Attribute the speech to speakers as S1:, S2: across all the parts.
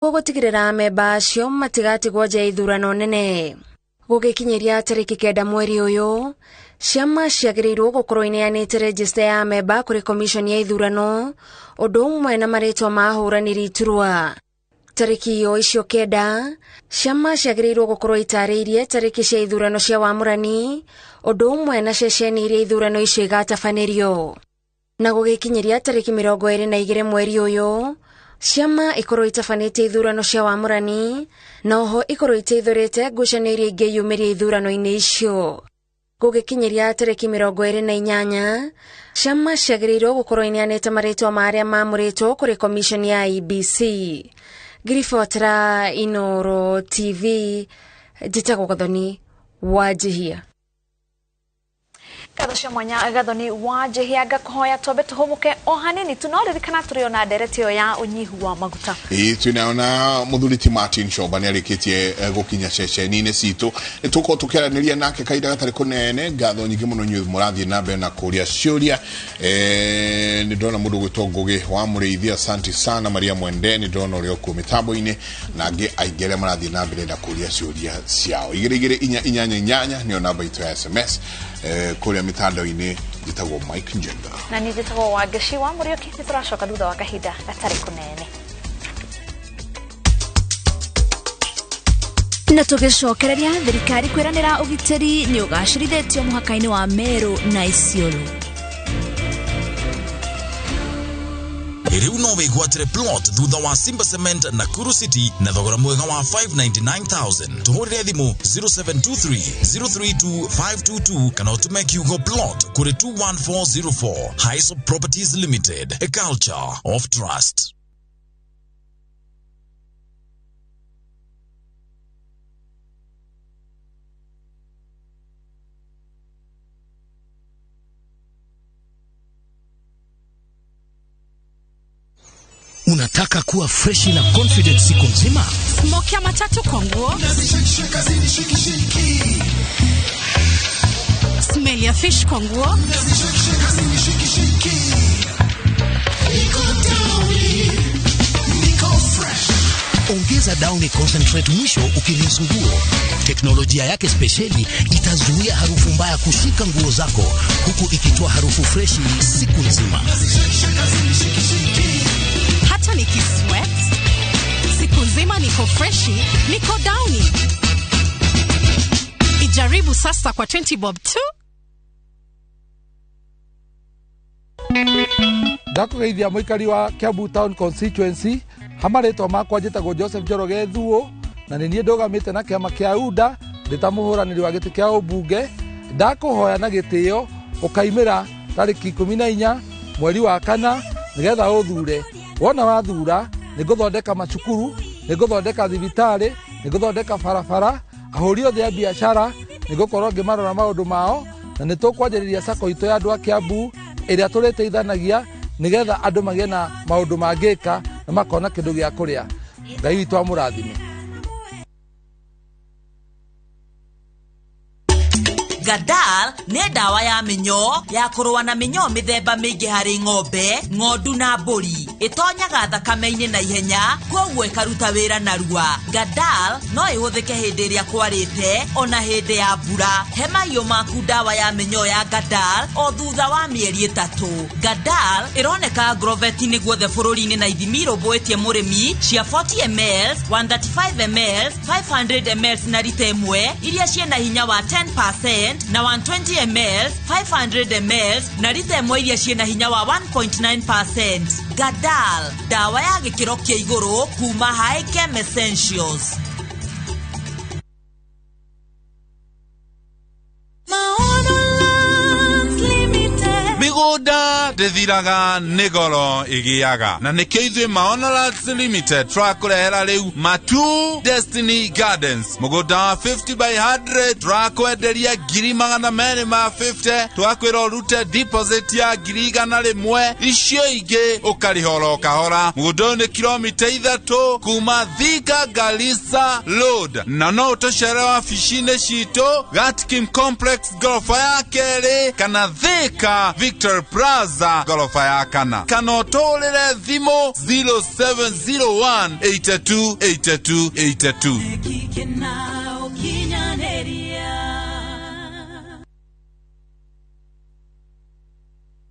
S1: Gũtigĩrĩra amemba acio matigatigwo nja ya ithurano nene. Gũgĩkinyĩria tarĩki 9 mweri ũyũ, ciama ciagĩrĩirwo gũkorwo ineanĩte rejista ya amemba kũrĩ komishoni ya ithurano, ũndũ ũmwe na marĩtwa ma ahũranĩri iturwa. Tarĩki o icio 9, ciama ciagĩrĩirwo gũkorwo itarĩirie tarĩki cia ithurano cia wamũrani, ũndũ ũmwe na ceceni iria ithurano icio igatabanĩrio. Na gũgĩkinyĩria tarĩki 22 mweri ũyũ, ciama ikorwo itabanĩtie ithurano cia wamũrani, na oho ikorwo iteithũrĩte ngucanio iria ingĩyumĩria ithurano-inĩ icio. Gũgĩkinyĩria tarĩki 28, ciama ciagĩrĩirwo gũkorwo ineanĩte marĩtwa ma arĩa mamũrĩtwo kũrĩ komishoni ya IEBC. Ngiribotera Inoro TV, njĩtagwo Gathoni Wanjihia.
S2: Ngatho cia mwanya Gathoni Wanjihia, ngakũhoya twambe tũhũmũke o hanini tu, no ririkana tũrĩ ona ndereti ĩyo ya ũnyihu wa maguta.
S3: Ĩĩ, twĩna mũthuri ti Martin Shomba nĩ arĩkĩtie gũkinya ceceni-inĩ citũ, nĩ tũkorwo tũkĩaranĩria nake kahinda gatarĩ kũnene. Ngatho nyingĩ mũno inyuĩ mũrathiĩ na mbere na kũria ciũria. Nĩ ndona mũndũ gwĩtwo Ngũgĩ wa Mũrĩithi, asante sana. Maria Mwende, nĩ ndona ũrĩa ũkuo mĩtambo-inĩ, na angĩ aingĩ arĩa marathiĩ na mbere na kũria ciũria ciao. 22488 nĩyo namba itũ ya SMS. Kũrĩa mĩtandao-inĩ njĩtagwo Mike Njenga,
S2: na niĩ njĩtagwo Wangeci wa Mũriũki. Nĩ tũracoka thutha wa kahinda gatarĩ kũnene.
S4: Na tũgĩcokereria, thirikari kwĩranĩra ũgitĩri nĩ ũgacĩrithĩtio mũhaka-inĩ wa Meru na Isiolo.
S5: Rĩu no wĩgwatĩre plot thutha wa Simba Cement Nakuru City na thogora mwega wa 599,000. Tũhũrĩre thimũ 0723 032 522 kana ũtũme kiugo plot kũrĩ 21404. Highsop Properties Limited, a culture of trust.
S6: Unataka kuwa freshi na confident siku nzima?
S7: Smoky ya matatu kwa nguo, smell ya fish kwa nguo.
S6: Ongeza Downy Concentrate mwisho ukirinse nguo. Teknolojia yake spesheli itazuia harufu mbaya kushika nguo zako huku ikitoa harufu freshi siku nzima.
S7: Hata nikisweat siku nzima niko freshi, niko Downy. Ijaribu sasa kwa 20 bob tu.
S8: Ndakũgeithia mũikari wa Kiambu Town Constituency. Ha marĩtwa makwa njĩtagwo Joseph Njoroge Thuo, na nĩ niĩ ndũgamĩte na kĩama kĩa UDA ndĩ ta mũhũranĩri wa gĩtĩ kĩa ũmbunge. Ndakũhoya na gĩtĩo ũkaimĩra tarĩki 14 mweri wa 4 nĩgetha ũthure. Wona wathura, nĩ ngũthondeka macukuru, nĩ ngũthondeka thibitarĩ, nĩ ngũthondeka barabara, ahũri othe a biacara nĩ ngũkorwo ngĩmarora maũndũ mao, na nĩ tũkwanjĩrĩria sacco itũ ya andũ a Kiambu ĩrĩa tũrĩteithanagia nĩgetha andũ magĩe na maũndũ mangĩka na makona kĩndũ gĩa kũrĩa. Ngai witũ amũrathime.
S9: Gadal nĩ ndawa ya mĩnyoo ya kũrũa na mĩnyoo mĩthemba mĩingĩ harĩ ng'ombe, ng'ondu na mbũri. Ĩtonyaga thakame-inĩ na ihenya, koguo ĩkaruta wĩra narua. Gadal no ĩhũthĩke hĩndĩ ĩrĩa kwarĩte ona hĩndĩ ya mbura. He mahiũ maku ndawa ya mĩnyoo ya Gadal o thutha wa mĩeri 3. Gadal ĩroneka agroveti-inĩ guothe bũrũri-inĩ na ithimi irũmbũĩtie mũrĩmi cia 40 ml, 135 ml, 500 ml na rita 1 iria ciĩna hinya wa 10% na 120 ml, 500 ml na rita 1 iria ciĩna hinya wa 1.9%. Gadal, ndawa ya gĩkĩro kĩa igũrũ kuma High Essentials.
S10: Mĩgũnda ndĩthiraga nĩ goro ĩgĩaga, na nĩkĩo ithuĩ Maono Lands Limited tũrakũrehera rĩu Matu Destiny Gardens, mũgũnda wa 50 by 100 tũrakwenderia 250,000, tũgakwĩra ũrute deposit ya 100,000, icio ingĩ ũkarĩha oro kahora. Mũgũnda ũyũ nĩ kilomita 3 kuma Thika Garissa Road, na no ũtũcere wabici-inĩ citũ Gatkim Complex ngoroba ya 2 kana Thika Victor Plaza. Plaza goroba ya kana kana ũtũrĩre thimũ 0701 82 82 82.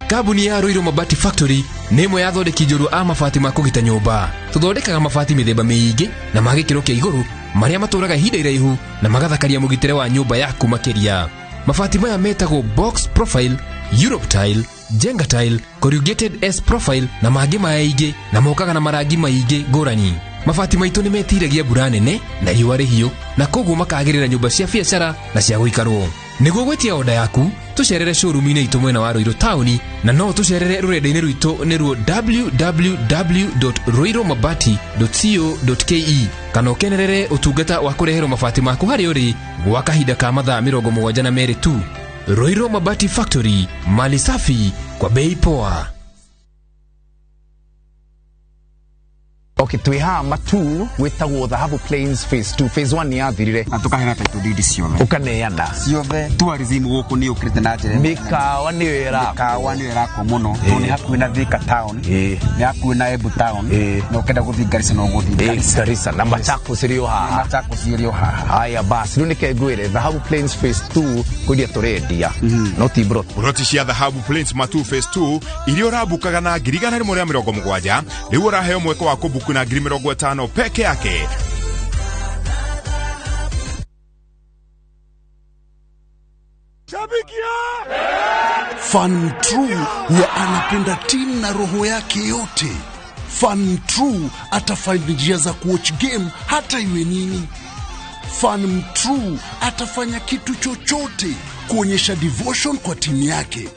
S11: Kambuni ya Ruiru Mabati Factory nĩ ĩmwe ya athondeki njorua a mabati ma kũgita nyũmba. Tũthondekaga mabati mĩthemba mĩingĩ na ma gĩkĩro kĩa igũrũ marĩa matũraga ihinda iraihu na magathakaria mũgitĩre wa nyũmba yaku makĩria. Mabati maya metagwo box profile, Europe tile, Jenga tile, corrugated S profile na mangĩ maingĩ na mokaga na marangi maingĩ ngũrani. Mabati maitũ nĩ metiragia mbura nene na riũa rĩhiũ na koguo makagĩrĩra nyũmba cia biacara na cia gũikarwo. Nĩguo gwĩtia oda yaku tũcerere showroom-inĩ itũ mwena wa Ruiru taũni na no tũcerere rũrenda-inĩ rwitũ nĩruo www.ruirumabati.co.ke kana ũkenerere ũtungata wa kũreherwo mabati maku harĩa ũrĩ gwa kahinda ka mathaa 72 tu. Ruiru Mabati Factory, mali safi kwa bei poa.
S12: Okay, twi haha Matu witagwo Dhahabu Plains Phase 2. Phase 1 ni yathirire
S13: na tukaheana title deed ciothe
S12: ukaneana
S13: ciothe. Tourism guku ni ukirite na njira
S12: mikawa ni ĩrakwo,
S13: mikawa ni ĩrakwo muno to ni hakuhi na Thika town, ni hakuhi na Embu town, na ukenda guthii Garissa no guthii
S12: Garissa na Machakos ĩrĩ o haha,
S13: Machakos ĩrĩ o haha.
S12: Haya basi, rĩu nĩke ngwĩre Dhahabu Plains Phase 2 kwendia tũrendia no ti brot.
S14: Broti cia Dhahabu Plains Matu Phase 2 iria ũrambukaga na 170,000 rĩu ũraheo mweke wa kũbuku na 50,000 peke yake.
S15: Fan True huwa anapenda timu na roho yake yote. Fan True atafind njia za kuwatch game hata iwe nini. Fan True atafanya kitu chochote kuonyesha devotion kwa timu yake.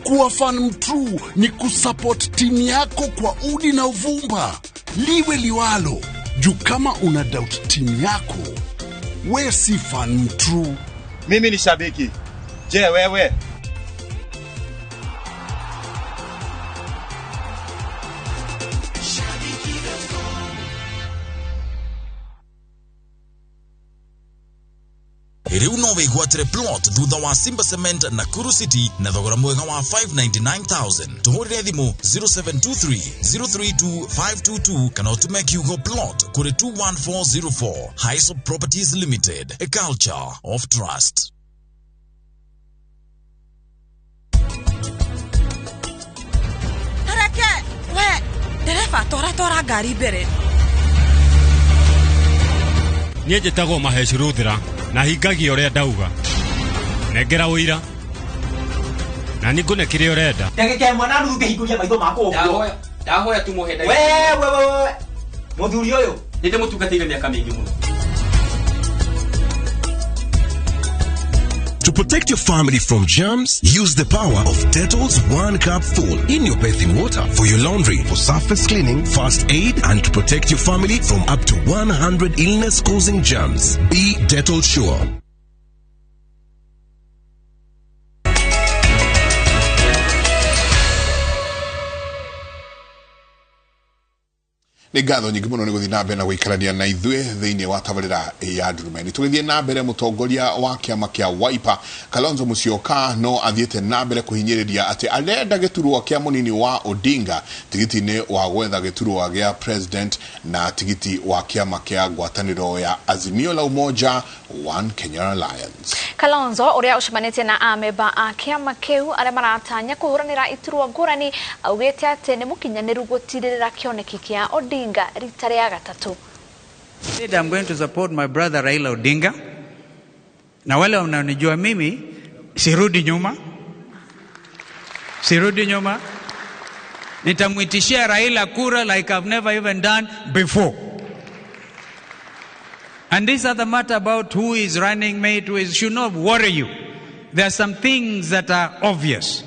S15: Kuwa fan true ni kusupport timu yako kwa udi na uvumba, liwe liwalo. Juu kama una doubt timu yako, we si fan true.
S16: Mimi ni shabiki. Je, wewe?
S5: Rĩu no wĩgwatĩre plot thutha wa Simba Cement Nakuru City na thogora mwega wa 599,000. Tũhũrĩre thimũ 0723 032 522 kana ũtũme kiugo plot kũrĩ 21404. Highsop Properties Limited, a culture of trust.
S9: Harake, we, dereba tora tora ngari mbere.
S17: Niĩ njĩtagwo Mahesh Ruthira na hingagia ũrĩa ndauga. Nengera ũira na nĩ ngũne kĩrĩa ũrenda.
S18: Ndagĩka ĩmwe na nuthu ngĩhingũria maitho makwa ũguo.
S19: Ndahoya tu mũhe ndagĩka.
S18: We mũthuri ũyũ
S19: nĩ ndĩmũtungatĩire mĩaka mĩingĩ mũno.
S20: To protect your family from germs, use the power of Dettol's 1 cup full in your bathing water for your laundry, for surface cleaning, first aid, and to protect your family from up to 100 illness-causing germs. Be Dettol sure.
S3: Nĩ ngatho nyingĩ mũno nĩ gũthiĩ na mbere na gũikarania na ithuĩ thĩinĩ wa tabarĩra ya Ndurumeni. Tũgĩthiĩ na mbere, mũtongoria wa kĩama kĩa Wiper Kalonzo Musyoka no athiĩte na mbere kũhinyĩrĩria atĩ arenda gĩturwa kĩa mũnini wa Odinga tigiti-inĩ wa gwetha gĩturwa gĩa president na tigiti wa kĩama kĩa ngwatanĩro ya Azimio la Umoja One Kenya Alliance.
S2: Kalonzo ũrĩa ũcemanĩtie na amemba a kĩama kĩu arĩa maratanya kũhũranĩra iturwa ngũrani augĩte atĩ nĩ mũkinyanĩru gũtirĩrĩra kĩoneki kĩa Odinga rita rĩa gatatũ.
S21: Said I'm going to support my brother Raila Odinga. Na wale wanaonijua mimi sirudi nyuma. Sirudi nyuma. Nitamuitishia Raila kura like I've never even done before. And this other matter about who is running mate, who is, should not worry you. There are some things that are obvious.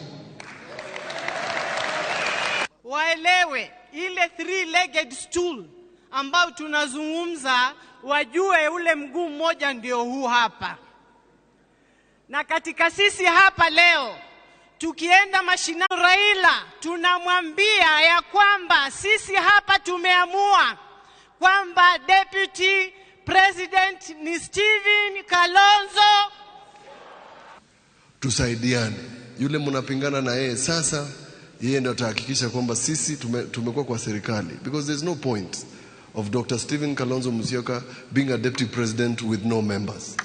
S22: Waelewe ile three-legged stool ambao tunazungumza, wajue ule mguu mmoja ndio huu hapa. Na katika sisi hapa leo tukienda mashinani, Raila tunamwambia ya kwamba sisi hapa tumeamua kwamba deputy president ni Stephen Kalonzo.
S23: Tusaidiane. Yule mnapingana na yeye sasa
S1: Yeye ndio atahakikisha kwamba sisi tumekuwa kwa serikali, because there's no point of Dr. Stephen Kalonzo Musyoka being a deputy president with no members.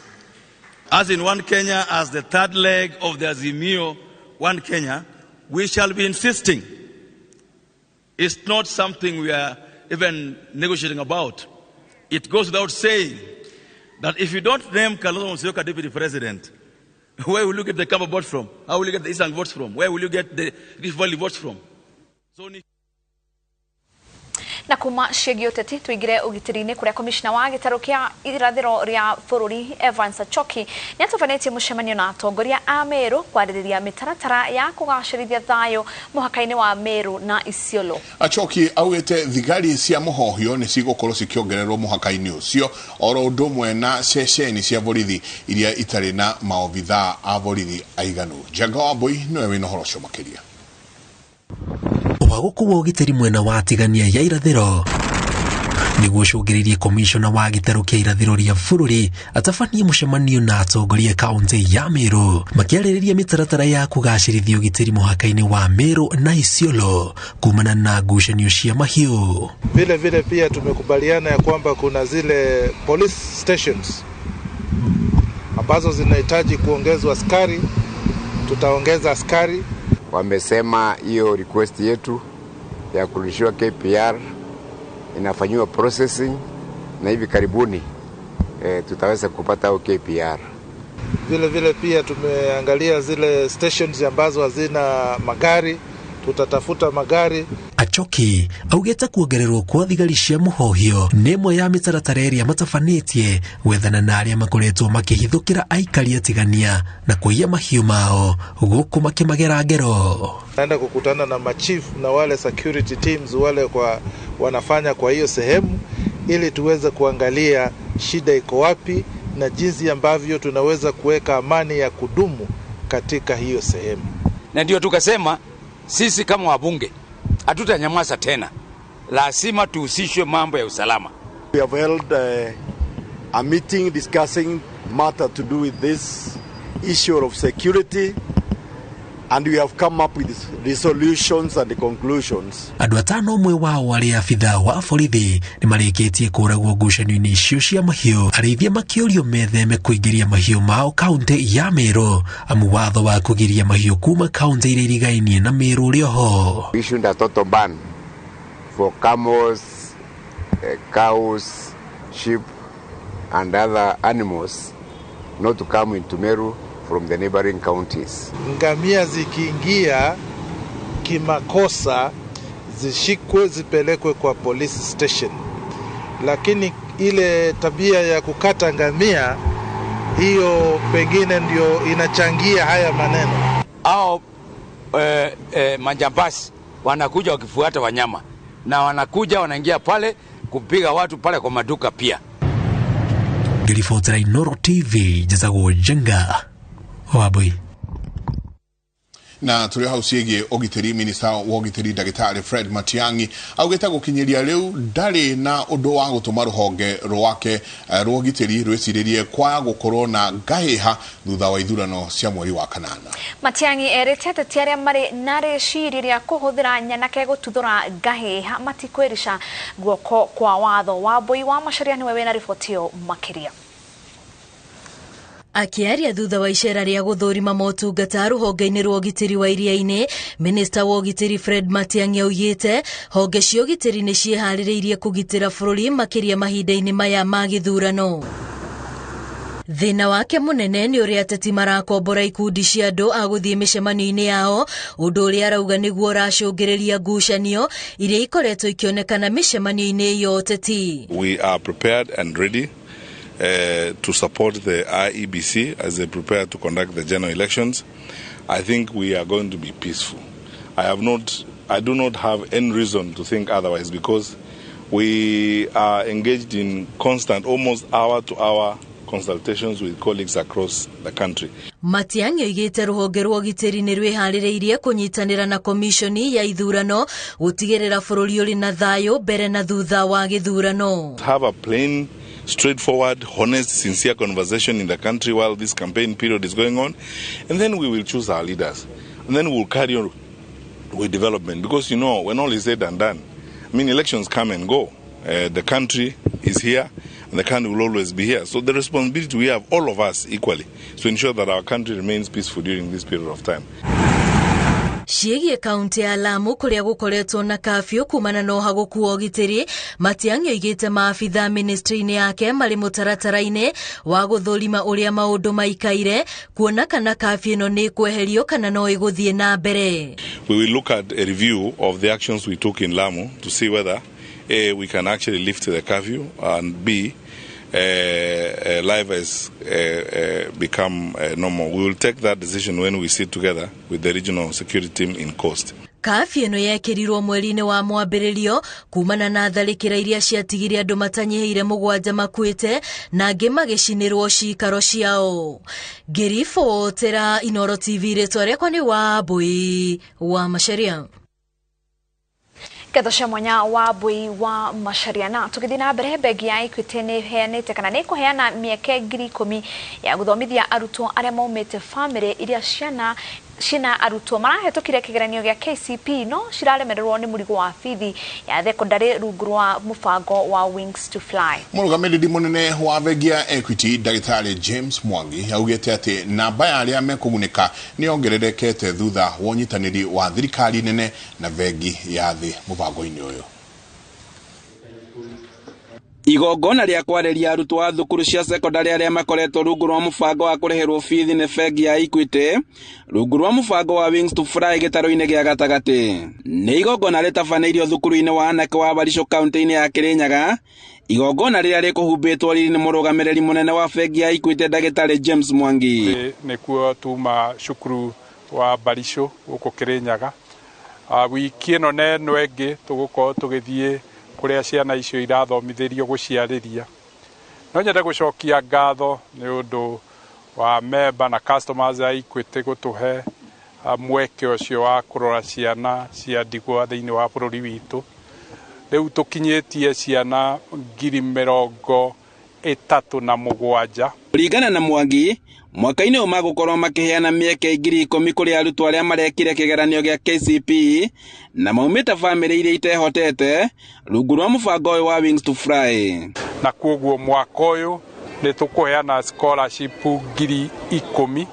S4: As in One Kenya, as the third leg of the Azimio One Kenya, we shall be insisting. It's not something we are even negotiating about. It goes without saying that if you don't name Kalonzo Musyoka deputy president, where will you get the Kamba votes from? How will you get the Eastern votes from? Where will you get the Rift Valley votes from? So,
S2: na kuma ciĩgiĩ ũteti tũingĩre ũgitĩri-inĩ kũrĩa komishina wa gĩtarũ kĩa irathĩro rĩa bũrũri Evans Achoki nĩ atabanĩtie mũcemanio na atongoria a Meru kwarĩrĩria mĩtaratara ya kũgacĩrithia thayũ mũhaka-inĩ wa Meru na Isiolo.
S3: Achoki augĩte thigari cia mũhohio nĩ cigũkorwo cikĩongererwo mũhaka-inĩ ũcio oro ũndũ ũmwe na ceceni cia borithi iria itarĩ na maobithaa a borithi aiganu. Njenga Wambui nĩwe wĩna ũhoro ũcio makĩria.
S23: Wagoku wa ũgitĩri mwena wa tigania ya irathĩro nĩguo ũcũngĩrĩirie komishona wa gĩtarũ kĩa irathĩro rĩa bũrũri atabanie mũcemanio na atongoria kaunti ya Meru makĩarĩrĩria mĩtaratara ya kũgacĩrithia ũgitĩri mũhaka-inĩ wa Meru na Isiolo kumana na ngucanio cia mahiũ.
S24: Vile vile pia tumekubaliana ya kwamba kuna zile police stations ambazo zinahitaji kuongezwa askari, tutaongeza askari.
S25: Wamesema hiyo request yetu ya kurudishiwa KPR inafanyiwa processing na hivi karibuni tutaweza kupata au KPR.
S24: Vile vile pia tumeangalia zile stations ambazo hazina magari, tutatafuta magari.
S23: Achoki augĩte kuongererwo kwa thigari cia mũhohio nĩ ĩmwe ya mĩtaratara ĩrĩa matabanĩtie gwethana na arĩa makoretwo makĩhithũkĩra aikari atigania na kũiya mahiũ mao gũkũ makĩmagera ngero.
S24: Naenda kukutana na machief na wale security teams wale kwa wanafanya kwa hiyo sehemu ili tuweze kuangalia shida iko wapi na jinsi ambavyo tunaweza kuweka amani ya kudumu katika hiyo sehemu.
S21: Na ndio tukasema sisi kama wabunge hatutanyamaza tena, lazima tuhusishwe mambo ya usalama.
S26: We have held a meeting discussing matter to do with this issue of security, and we have come up with resolutions and conclusions.
S23: Andũ atano ũmwe wao arĩ abithaa wa borithi nĩ marĩkĩtie kũragwo ngucanio-inĩ icio cia mahiũ, arĩithia makĩũrio metheme kũingĩria mahiũ mao kaunti ya Meru amu watho wa kũgiria mahiũ kuma kaunti iria irigainie na Meru ũrĩ oho.
S25: We issued a total ban for camels, cows, sheep and other animals not to come into Meru from the neighboring counties.
S24: Ngamia zikiingia kimakosa zishikwe zipelekwe kwa police station. Lakini ile tabia ya kukata ngamia hiyo pengine ndio inachangia haya maneno.
S21: Hao majambazi wanakuja wakifuata wanyama na wanakuja wanaingia pale kupiga watu pale kwa maduka pia.
S23: Ngiribotera Inooro TV njĩtagwo Njenga Wambui.
S3: Na tũrĩ hau ciĩgiĩ ũgitĩri, minista wa ũgitĩri ndagĩtarĩ Fred Matiang'i augĩte gũkinyĩria rĩu ndarĩ na ũndũ wa gũtũma rũhonge rwake rwa ũgitĩri rwĩcirĩrie kwaga gũkorwo na ngahĩha thutha wa ithurano cia mweri wa kanana.
S2: Matiang'i erĩte ateti arĩa marĩ na rĩciria rĩa kũhũthĩra nyanake gũtuthũra ngahĩha matikwĩrica guoko kwa watho. Wambui wa Macharia nĩwe wĩna riboti ĩyo makĩria.
S27: Akiaria thutha wa icera rĩa gũthũrima motungata rũhonge-inĩ rwa ũgitĩri wa iria-inĩ, minista wa ũgitĩri Fred Matiang'i augĩte honge cia ũgitĩri nĩ ciĩharĩrĩirie kũgitĩra bũrũri makĩria mahinda-inĩ maya ma gĩthurano. Thĩna wake mũnene nĩ ũrĩa ateti marakombora ikundi cia andũ a gũthiĩ mĩcemanio-inĩ yao, ũndũ ũrĩa arauga nĩguo ũracũngĩrĩria ngucanio iria ikoretwo ikĩonekana mĩcemanio-inĩ ya ũteti.
S28: We are prepared and ready to support the IEBC as they prepare to conduct the general elections. I think we are going to be peaceful. I do not have any reason to think otherwise, because we are engaged in constant, almost hour-to-hour consultations with colleagues across the country.
S27: Matiang'i oigĩte rũhonge rwa ũgitĩri nĩ rwĩharĩrĩirie kũnyitanĩra na komishoni ya ithurano gũtigĩrĩra bũrũri ũrĩ na thayũ mbere na thutha wa gĩthurano.
S28: Have a plain, straightforward, honest, sincere conversation in the country while this campaign period is going on, and then we will choose our leaders, and then we'll carry on with development. Because, you know, when all is said and done, I mean, elections come and go. The country is here, and the country will always be here. So the responsibility we have, all of us equally, is to ensure that our country remains peaceful during this period of time.
S27: Ciĩgiĩ kaunti ya Lamu kũrĩa gũkoretwo na kafyu kumana na ũhagũku wa ũgitĩri, Matiang'i oigĩte maabitha ministry-inĩ yake marĩ mũtaratara-inĩ wa gũthũrima ũrĩa maũndũ maikaire kuona kana kafyu ĩno nĩ ĩkweherio kana no ĩgũthiĩ na mbere.
S28: We will look at a review of the actions we took in Lamu to see whether A, we can actually lift the curfew, and B, life has become normal. We will take that decision when we sit together with the regional security team in Coast.
S27: Kafyu ĩno yekĩrirwo mweri-inĩ wa mwambĩrĩrio kumana na tharĩkĩra iria ciatigire andũ matanyihĩire 7 makuĩte na angĩ magĩcinĩrwo cikaro ciao. Ngĩribotera Inooro TV, rĩtwa rĩakwa nĩ Wambui wa Macharia.
S2: Ngatho cia mwanya Wambui wa Macharia. Na tũgĩthiĩ na mbere, bengi ya Equity nĩ ĩheanĩte kana nĩ ĩkũheana mĩeke 10,000 ya gũthomithia arutwo arĩa maumĩte bamĩrĩ iria ciana cina arutwo marahetũkire kĩgeranio gĩa KCP no ciraremererwo nĩ mũrigo wa bithi ya thekondarĩ rungu rwa mũbango wa Wings to Fly.
S3: Mũrũgamĩrĩri mũnene wa bengi ya Equity Ndagĩtarĩ James Mwangi augĩte atĩ namba ya arĩa mekũgunĩka nĩ yongererekete thutha wa ũnyitanĩri wa thirikari nene na bengi ya thĩ mũbango-inĩ ũyũ.
S6: Igongona rĩa kwarĩria arutwo a thukuru cia sekondari arĩa makoretwo rungu rwa mũbango wa kũrĩhĩrwo bithi nĩ bengi ya Equity rungu rwa mũbango wa Wings to Fly gĩtarũ-inĩ gĩa gatagatĩ. Nĩ igongona rĩtabanĩirio thukuru-inĩ wa anake wa Barisho kaunti-inĩ ya Kirinyaga, igongona rĩrĩa rĩkũhumbĩtwo riri nĩ mũrũgamĩrĩri mũnene wa bengi ya Equity Ndagĩtarĩ James Mwangi.
S7: Nĩkuo tuma cukuru wa Barisho gũkũ Kirinyaga. Wiki ĩno na ĩno ĩngĩ tũgũkorwo tũgĩthiĩ kũrĩa ciana icio irathomithĩrio gũciarĩria. No nyende gũcokia ngatho nĩ ũndũ wa member na customers a Equity gũtũhe mweke ũcio wa kũrora ciana cia ndigwa thĩinĩ wa bũrũri witũ. Rĩu tũkinyĩtie ciana 37,000.
S6: Kũringana na Mwangi, mwaka-inĩ ũyũ magũkorwo makĩheana mĩeke 10,000 kũrĩ arutwo arĩa marekire kĩgeranio gĩa KCP na maumĩte bamĩrĩ iria itehotete rungu rwa mũbango ũyũ wa Wings to Fly.
S7: Na kwoguo mwaka ũyũ nĩ tũkũheana scholarship 10,000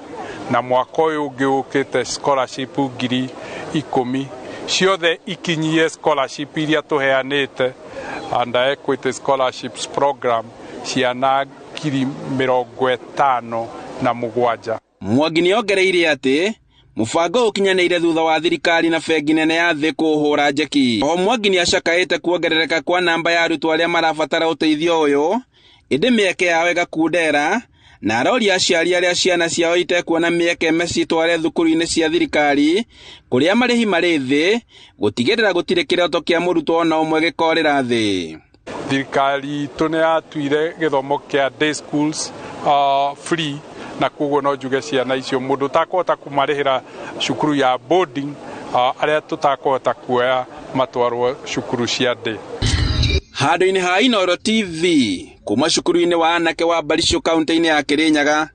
S7: na mwaka ũyũ ũngĩ ũkĩte scholarship 10,000, ciothe ikinyie scholarship iria tũheanĩte under Equity Scholarships Program ciana 57,000.
S6: Mwangi nĩongereire atĩ mũbango ũkinyanĩire thutha wa thirikari na bengi nene ya thĩ kũũhũra njeki. Oho Mwangi nĩacakaĩte kuongerereka kwa namba ya arutwo arĩa marabatara ũteithio ũyũ, ĩndĩ mĩeke yao ĩgakundera, na aroria aciari arĩa ciana ciao itekuona mĩeke mecitware thukuru-inĩ cia thirikari kũrĩa marĩhi marĩ thĩ gũtigĩrĩra gũtirĩ kĩroto kĩa mũrutwo ona ũmwe gĩkorĩra thĩ.
S7: Thirikari itũ nĩ yatuire gĩthomo kĩa day schools free, na koguo no njuge ciana icio mũndũ ũtakũhota kũmarĩhĩra cukuru ya boarding, arĩa tũtakũhota kuoya matwarwo cukuru cia day.
S6: Handũ-inĩ ha Inooro TV kuma cukuru-inĩ wa anake wa Barisho kaunti-inĩ ya Kirinyaga,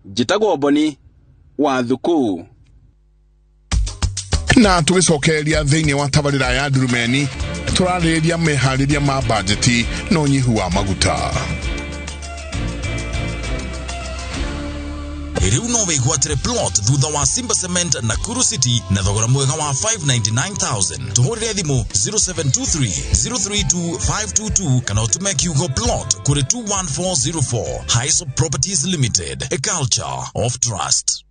S6: njĩtagwo Boni wa Thuku.
S3: Na tũgĩcokereria thĩinĩ wa tabarĩra ya Ndurumeni, tũrarĩrĩria meharĩria ma bajeti na ũnyihu wa maguta.
S5: Rĩu no wĩgwatĩre plot thutha wa Simba Cement Nakuru City na thogora mwega wa 599,000. Tũhũrĩre thimũ 0723 032 522 kana ũtũme kiugo plot kũrĩ 21404. Highsop Properties Limited, a culture of trust.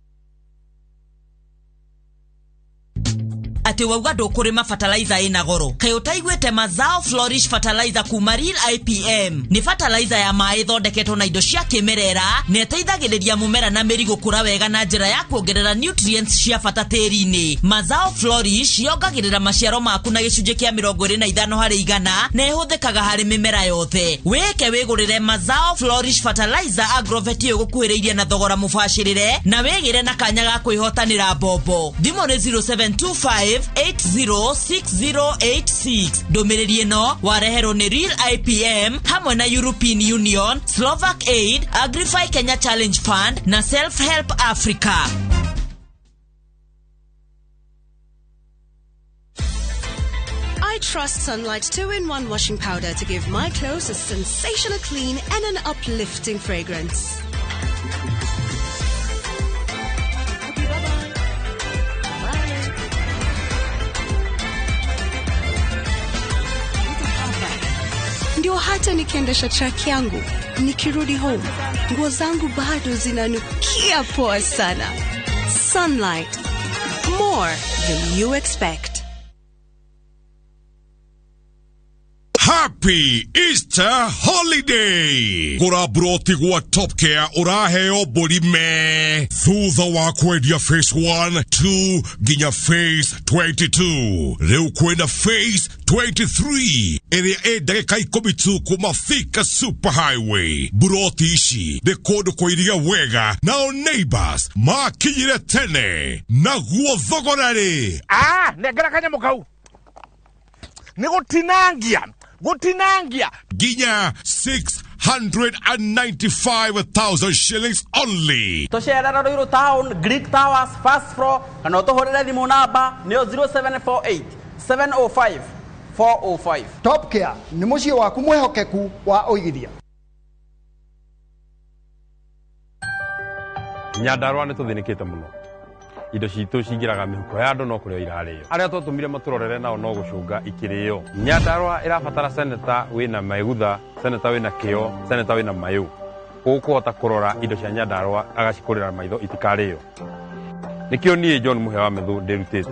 S9: Atĩ wauga ndũkũrĩma fertilizer ĩna goro. Kaĩ ũtaiguĩte Mazao Flourish Fertilizer kuma Real IPM? Nĩ fertilizer ya maĩ ĩthondeketwo na indo cia kĩmerera na ĩteithagĩrĩria mũmera na mĩri gũkũra wega na njĩra ya kuongerera nutrients cia bata tĩri-inĩ. Mazao Flourish yongagĩrĩra maciaro maku na gĩcunjĩ kĩa 25 harĩ igana na ĩhũthĩkaga harĩ mĩmera yothe. Wĩke wĩgũrĩre Mazao Flourish Fertilizer Agrovet ĩgũkuhĩrĩirie na thogora mũbacĩrĩre na wĩgĩre na kanya ga kwĩhotanĩra mbombo. Thimũ nĩ 0725 806086. Ndũmĩrĩri ĩno wareherwo nĩ Real IPM hamwe na European Union, Slovak Aid, Agrify Kenya Challenge Fund na Self Help Africa.
S8: trust Sunlight 2-in-1 washing powder to give my clothes a sensational clean and an uplifting fragrance. Okay, bye-bye. Bye. Ndio hata nikiendesha truck yangu, nikirudi home, nguo zangu bado zinanukia poa sana. Sunlight. More than you expect.
S10: Happy Easter Holiday! Gũra broti gwa Top Care ũraheo mbũri me thutha wa kwendia phase 1, 2 nginya phase 22. Rĩu kwĩna phase 23 ĩrĩa ĩ ndagĩka 10 tu kuma Thika Super Highway. Broti ici nĩ kũndũ kũiria wega nao neighbors makinyire tene naguo thogora rĩ
S11: nengera kanyamũ kau nĩ gũtinangia
S10: nginya 695,000 shillings only.
S12: Tũcerera Ruiru Town, Greek Towers, first floor, kana ũtũhũrĩre thimũ namba nĩyo 0748 705 405.
S13: Top Care nĩ mũciĩ waku mwĩhokeku wa ũigithia.
S14: Nyandarua nĩ tũthĩnĩkĩte mũno. Indo citũ cingĩraga mĩhuko ya andũ no kũrĩo irarĩo. Arĩa twatũmire matũrorere nao no gũcũnga ikĩrĩo. Nyandarua ĩrabatara seneta wĩna maigutha, seneta wĩna kĩo, seneta wĩna mayũ. Ũkũhota kũrora indo cia Nyandarua agacikũrĩra maitho itikarĩo. Nĩkĩo niĩ John Mũhĩa wa Methu ndĩrutĩte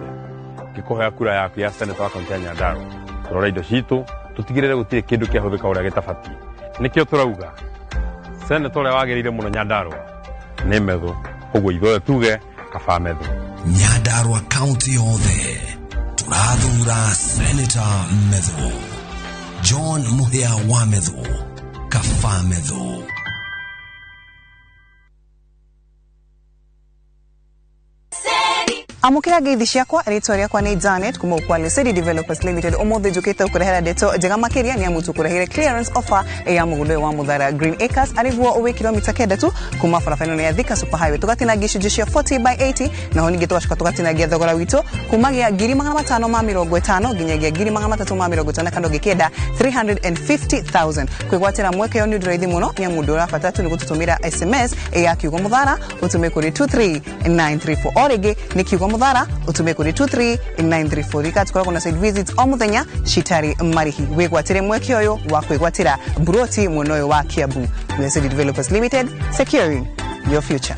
S14: ngĩkũhoya kura yaku ya seneta wa kaunti ya Nyandarua. Tũrore indo citũ, tũtigĩrĩre gũtirĩ kĩndũ kĩahũthĩka ũrĩa gĩtabatiĩ. Nĩkĩo tũrauga seneta ũrĩa wagĩrĩire mũno Nyandarua nĩ Methu, ũguo ithuothe tuge kaba Methu.
S20: Nyandarua County yothe tũrathura Senator Methu. John Mũhĩa wa Methu, kaba Methu.
S15: Amukira ngeithi ciakwa ritwa riakwa ni Janet kuma Ukwale City Developers Limited. Umuthi njukite ukurehera ndeto njega makiria ni amu tukurehire clearance offer ya mugunda wa Muthara Green Acres ariguo wi kilomita 9 tu kuma barabara ya Thika Super Highway. Tugatinagia icunjĩ cia 40 by 80 naho ningĩ tugacoka tugatinagia thogora witũ kumagia 550 nginyagia 350 kana ũngĩkĩenda 350,000. Kwĩgwatĩra mweke ũyũ nĩ ũndũ raithi mũno nĩ amu ũndũ ũrabatara tu nĩ gũtũtũmĩra SMS ya kiugo Muthara ũtũme kũrĩ 23934 o rĩngĩ nĩ kiugo Muthara utume kuri 23934. Rika tukoragwo na site visits o muthenya citari marihi. Wigwatire mweke uyu wa kwigwatira buroti mwena uyu wa Kiambu. City Developers Limited, securing your future.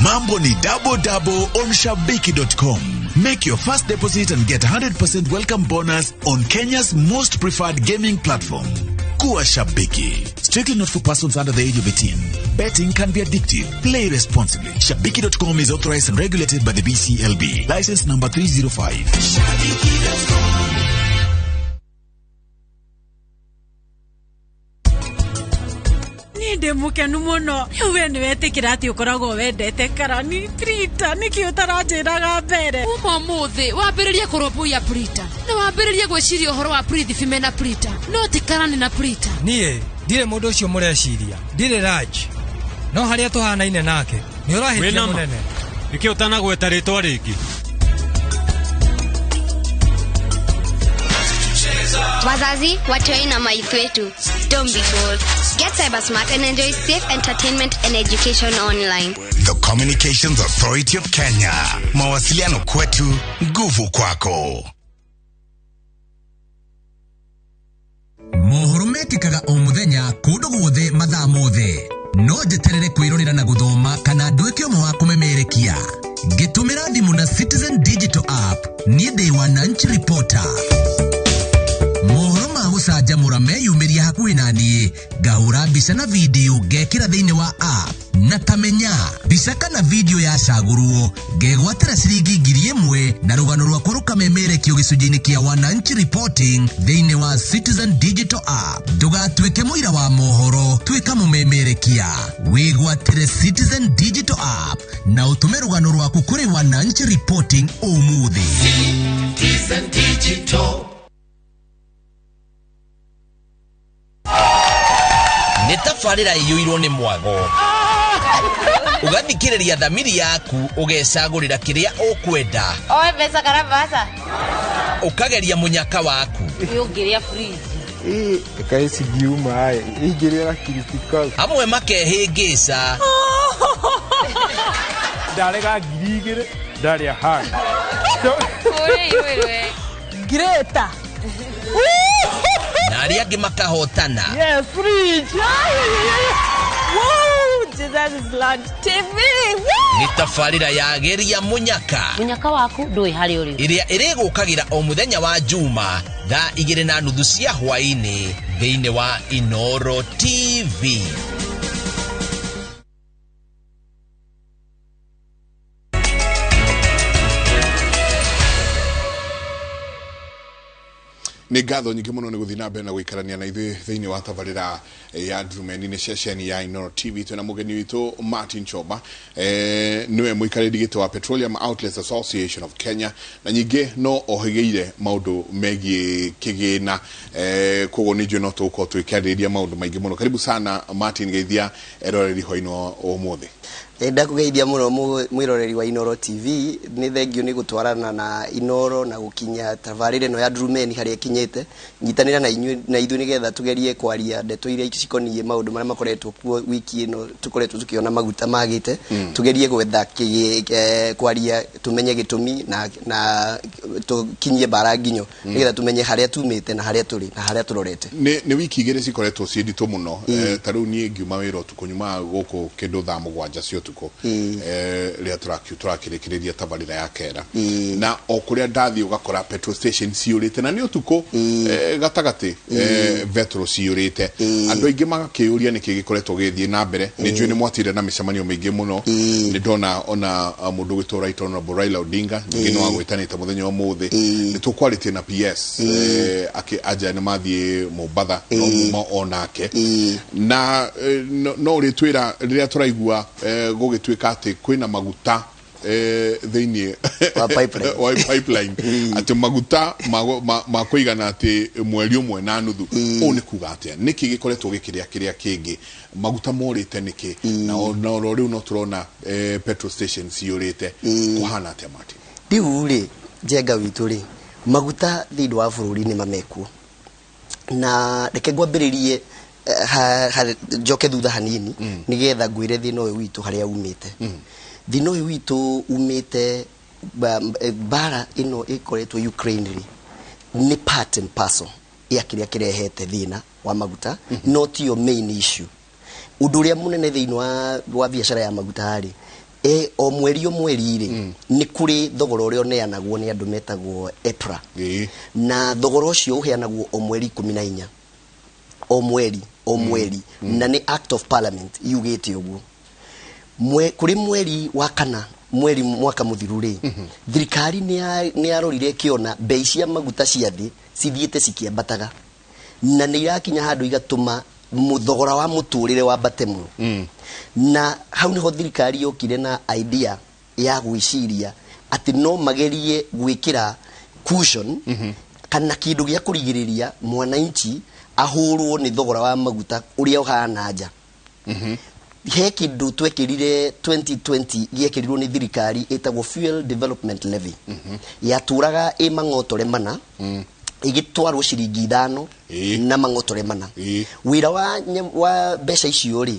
S5: Mambo ni double double on Shabiki.com. Make your first deposit and get 100% welcome bonus on Kenya's most preferred gaming platform. Kuwa Shabiki. Strictly not for persons under the age of 18. Betting can be addictive. Play responsibly. Shabiki.com is authorized and regulated by the BCLB. License number 305. Shabiki.com.
S16: Ndĩ mũkenu mũno we nĩ wetĩkĩra atĩ ũkoragwo wendete Karani Prita nĩkĩ ũtaranjĩraga mbere.
S29: Uma ũmũthĩ wambĩrĩrie kũrũmbũiya Prita na wambĩrĩrie gwĩciria ũhoro wa Prithvi mena Prita no ti Karani na Prita. Niĩ
S30: ndirĩ mũndũ ũcio mũreciria, ndirĩ Raj, no harĩa tũhanaine nake nĩ ũrahĩtia mũnene.
S17: Nĩkĩ ũtanagweta rĩtwa rĩngĩ?
S31: Wazazi, watoi na maithu wetu, don't be fooled. Get cyber smart and enjoy safe entertainment and education online.
S32: The Communications Authority of Kenya. Mawasiliano kwetu, nguvu kwako.
S33: Mohoro mekĩkaga o mũthenya kũndũ guothe mathaa mothe. No njeterere kwĩrorera na gũthoma kana nduĩke ũmwe wa kũmemerekia. Ngĩtũmĩra thimũ na Citizen Digital App, niĩ ndĩ Wananchi Reporter. Mohoro ma gũcanjamũra meyumĩria hakuhĩ na niĩ, ngahũra mbica na video ngekĩra thĩinĩ wa app. Na tamenya mbica kana video yacagũrwo ngegwatĩra ciringi 1,000 na rũgano rwakwa rũkamemerekio gĩcunjĩ-inĩ kĩa Wananchi Reporting thĩinĩ wa Citizen Digital App. Ndũgatuĩke mũira wa mohoro, tuĩka mũmemerekia. Wĩgwatĩre Citizen Digital App na ũtũme rũgano rwaku kũrĩ Wananchi Reporting ũmũthĩ.
S34: Citizen Digital.
S35: Nĩ tabarĩra ĩiyũirwo nĩ mwago.
S1: Ũgathikĩrĩria thamiri yaku ũgecagũrĩra kĩrĩa ũkwenda.
S2: Oe mbeca kana mbaca.
S1: Ũkageria mũnyaka waku.
S2: Ũngĩrĩa fridge.
S4: Ĩkaĩ cingiuma ingĩrĩa Critical.
S1: Amwe makehĩngĩca.
S14: Ndarega 2000 ndarĩa hang.
S16: Greta.
S1: Na arĩa angĩ makahotana.
S16: Yes, fridge. Woo, Jesus is Lord TV.
S1: Nĩ tabarĩra ya geria mũnyaka.
S2: Mũnyaka waku ndũĩ harĩa ũrĩ.
S1: Ĩrĩa ĩrĩgũkagĩra o mũthenya wa Juma thaa 2:30 cia hwaĩ-inĩ thĩinĩ wa Inoro TV.
S3: Nĩ ngatho nyingĩ mũno nĩ gũthiĩ na mbere na gũikarania na ithuĩ thĩinĩ wa tabarĩra ya Ndurumeni nĩ ceceni ya Inoro TV. Twĩna mũgeni witũ Martin Choba, nĩwe mũikarĩri gĩtĩ wa Petroleum Outlets Association of Kenya, na nyingĩ no ohĩgĩire maũndũ megiĩ kĩgĩna, koguo nĩ njũĩ no tũgũkorwo tũgĩkĩarĩrĩria maũndũ maingĩ mũno. Karibu sana Martin, geithia eroreri hwaĩ-inĩ wa ũmũthĩ.
S7: Ndakũgeithia mũno mwĩroreri wa Inoro TV. Nĩ thengio nĩ gũtwarana na Inoro na gũkinya tabarĩra ĩno ya Ndurumeni harĩa ĩkinyĩte. Nyitanĩra na inyuĩ na ithuĩ nĩgetha tũgerie kwaria ndeto iria cikoniĩ maũndũ marĩa makoretwo kuo wiki ĩno tũkoretwo tũkĩona maguta magĩte. Tũgerie gwetha kwaria tũmenye gĩtũmi na tũkinyie mbara nginyo nĩgetha tũmenye harĩa tumĩte na harĩa tũrĩ na harĩa tũrorete.
S3: Nĩ wiki igĩrĩ cikoretwo ciĩ nditũ mũno. Ta rĩu niĩ ngiuma wĩra ũtukũ, nyumaga gũkũ kĩndũ thaa 7 cia ũtukũ, rĩrĩa tũrakĩrĩkĩrĩria tabarĩra ya kera, na o kũrĩa ndathiĩ ũgakora petrol station ciyũrĩte, na nĩ ũtukũ gatagatĩ, petrol ciyũrĩte. Andũ aingĩ magakĩyũria nĩkĩ gĩkoretwo gĩgĩthiĩ na mbere. Nĩ njũĩ nĩ mwatire na mĩcemanio mĩingĩ mũno. Nĩ ndona ona mũndũ ũgwĩtwo Right Honorable Raila Odinga ningĩ nĩ wagwĩtanĩte mũthenya wa ũmũthĩ. Nĩ tũkwarĩtie na PS anja nĩ mathiĩ Mombatha no muma onake, na no ũrĩtwĩra rĩrĩa tũraigua gũgĩtuĩka atĩ kwĩna maguta thĩinĩ wa pipeline, atĩ maguta ma kũigana atĩ mweri ũmwe na nuthu. Ũũ nĩ kuga atĩa? Nĩkĩ gĩkoretwo gĩkĩrĩa kĩrĩa kĩngĩ? Maguta morĩte nĩkĩ? Na oro rĩu no tũrona petrol station ciyũrĩte. Kũhana atĩa Martin?
S7: Rĩu rĩ, Njenga witũ rĩ, maguta thĩinĩ wa bũrũri nĩ mamekuo, na reke ngwambĩrĩrie njoke thutha hanini nĩgetha ngwĩre thĩna ũyũ witũ harĩa umĩte. Thĩna ũyũ witũ umĩte mbara ĩno ĩkoretwo Ukraine rĩ, nĩ part and parcel ya kĩrĩa kĩrehete thĩna wa maguta, no tiyo main issue. Ũndũ ũrĩa mũnene thĩinĩ wa biacara ya maguta rĩ, o mweri o mweri rĩ, nĩ kũrĩ thogora ũrĩa ũneanagwo nĩ andũ metagwo EPRA, na thogora ũcio ũheanagwo o mweri 14, o mweri o mweri, na nĩ Act of Parliament yugĩte ũguo. Kũrĩ mweri wa kana, mweri mwaka mũthiru rĩ, thirikari nĩ yarorire ĩkĩona bei cia maguta cia thĩ cithiĩte cikĩambataga, na nĩ irakinya handũ igatũma thogora wa mũtũrĩre wambate mũno. Na hau nĩho thirikari yokire na idea ya gwĩciria atĩ no magerie gwĩkĩra cushion kana kĩndũ gĩa kũrigĩrĩria mwananchi ahũrwo nĩ thogora wa maguta ũrĩa ũhana nja. He kĩndũ twekĩrire 2020 gĩekĩrirwo nĩ thirikari ĩtagwo Fuel Development Levy. Yatũraga ĩ mang'otore mana, ĩgĩtwarwo ciringi 5 na mang'otore mana. Wĩra wa mbeca icio rĩ,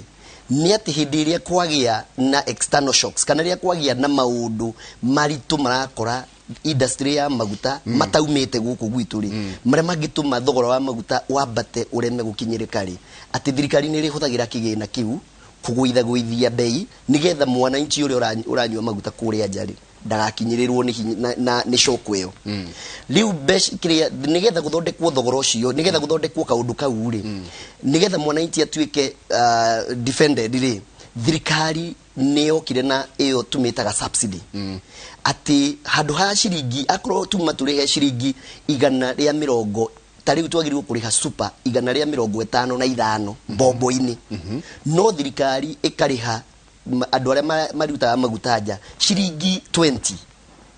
S7: nĩ atĩ hĩndĩ ĩrĩa kwagĩa na external shocks kana rĩrĩa kwagĩa na maũndũ maritũ marakora industry ya maguta mataumĩte gũkũ gwitũ rĩ, marĩa mangĩtũma thogora wa maguta wambate ũreme gũkinyĩrĩka rĩ, atĩ thirikari nĩ ĩrĩhũthagĩra kĩgĩna kĩu kũgũithagũithia bei nĩgetha mwananchi ũrĩa ũranyua maguta kũrĩa nja rĩ ndagakinyĩrĩrwo nĩ nĩ shock ĩyo. Rĩu mbeca kĩrĩa nĩgetha gũthondekwo thogora ũcio, nĩgetha gũthondekwo kaũndũ kau rĩ, nĩgetha mwananchi atuĩke defended rĩ, thirikari nĩ yokire na ĩyo tũmĩtaga subsidy, atĩ handũ ha ciringi akorwo tuma tũrĩhe ciringi 120, ta rĩu twagĩrĩirwo kũrĩha super 155 mbombo-inĩ, no thirikari ĩkarĩha andũ arĩa marutaga maguta nja ciringi 20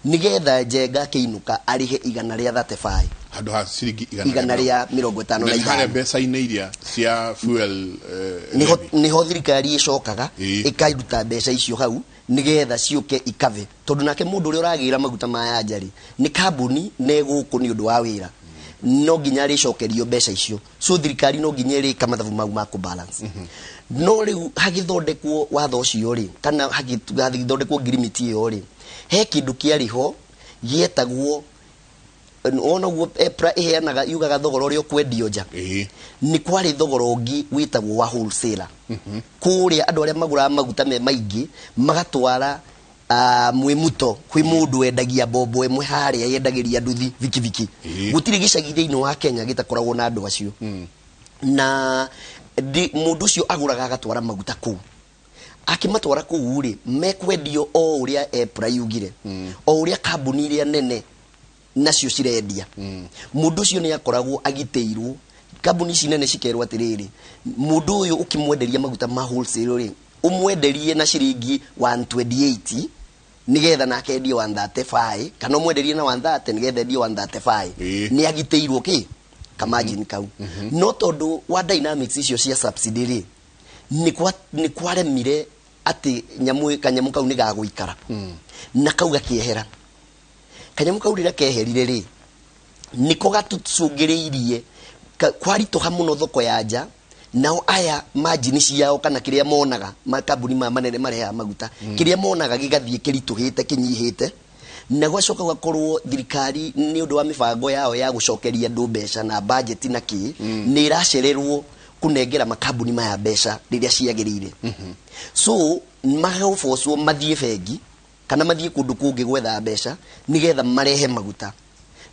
S7: nĩgetha Njenga akĩinũka arĩhe 135.
S3: Handũ ha ciringi
S7: 155.
S3: Na harĩa mbeca-inĩ iria cia fuel
S7: Niho thirikari icokaga ĩkaruta mbeca icio hau nigetha ciũke ikave, tondũ nake mũndũ ũrĩa ũragĩra maguta maya nja rĩ, nĩ kambuni na ĩgũkũ nĩ ũndũ wa wĩra, no nginya rĩcokerio mbeca icio. So thirikari no nginya ĩrĩka mathabu mau ma kũ balance. No rĩu hagĩthondekwo watho ũcio rĩ, kana hagĩthondekwo ngirimiti ĩyo rĩ, he kĩndũ kĩarĩ ho gĩetagwo, ona ũguo EPRA ĩheanaga yugaga thogora ũrĩa ũkwendio nja, nĩ kwarĩ thogora ũngĩ wĩtagwo wa wholesaler, kũrĩa andũ arĩa magũraga maguta me maingĩ magatwara mwĩmuto kwĩ mũndũ wendagia mbombo ĩmwe harĩa yendagĩria nduthi bikibiki. Gũtirĩ gĩcagi thĩinĩ wa Kenya gĩtakoragwo na andũ acio, na mũndũ ũcio agũraga agatwara maguta kũu. Akĩmatwara kũu rĩ, mekwendio o ũrĩa EPRA yugire, o ũrĩa kambuni iria nene nacio cirendia. Mũndũ ũcio nĩ akoragwo agitĩirwo. Kambuni ici nene cikerwo atĩrĩrĩ, mũndũ ũyũ ũkĩmwenderia maguta ma wholesale rĩ, ũmwenderie na ciringi 128 nigetha nake endie 135, kana ũmwenderie na 130 nigetha endie 135. Nĩ agitĩirwo kĩ kamajini kau. No tondũ wa dynamics icio cia subsidy rĩ, nĩ kwaremire atĩ nyamũ kanyamũ kau nĩ gagũikara, na kau gakĩehera. Kanyamũ kau rĩrĩa keherire rĩ, nĩko gatũcũngĩrĩirie kwaritũha mũno thoko ya nja. Nao aya margin ciao kana kĩrĩa monaga makambuni maya manene marehaga maguta, kĩrĩa monaga gĩgathiĩ kĩritũhĩte kĩnyihĩte, na gwacoka gwakorwo thirikari nĩ ũndũ wa mĩbango yao ya gũcokeria andũ mbeca na budget na kĩ, nĩ ĩracererwo kũnengera makambuni maya mbeca rĩrĩa ciagĩrĩire. So magabocwo mathiĩ bengi kana mathiĩ kũndũ kũngĩ gwetha mbeca nĩgetha marehe maguta,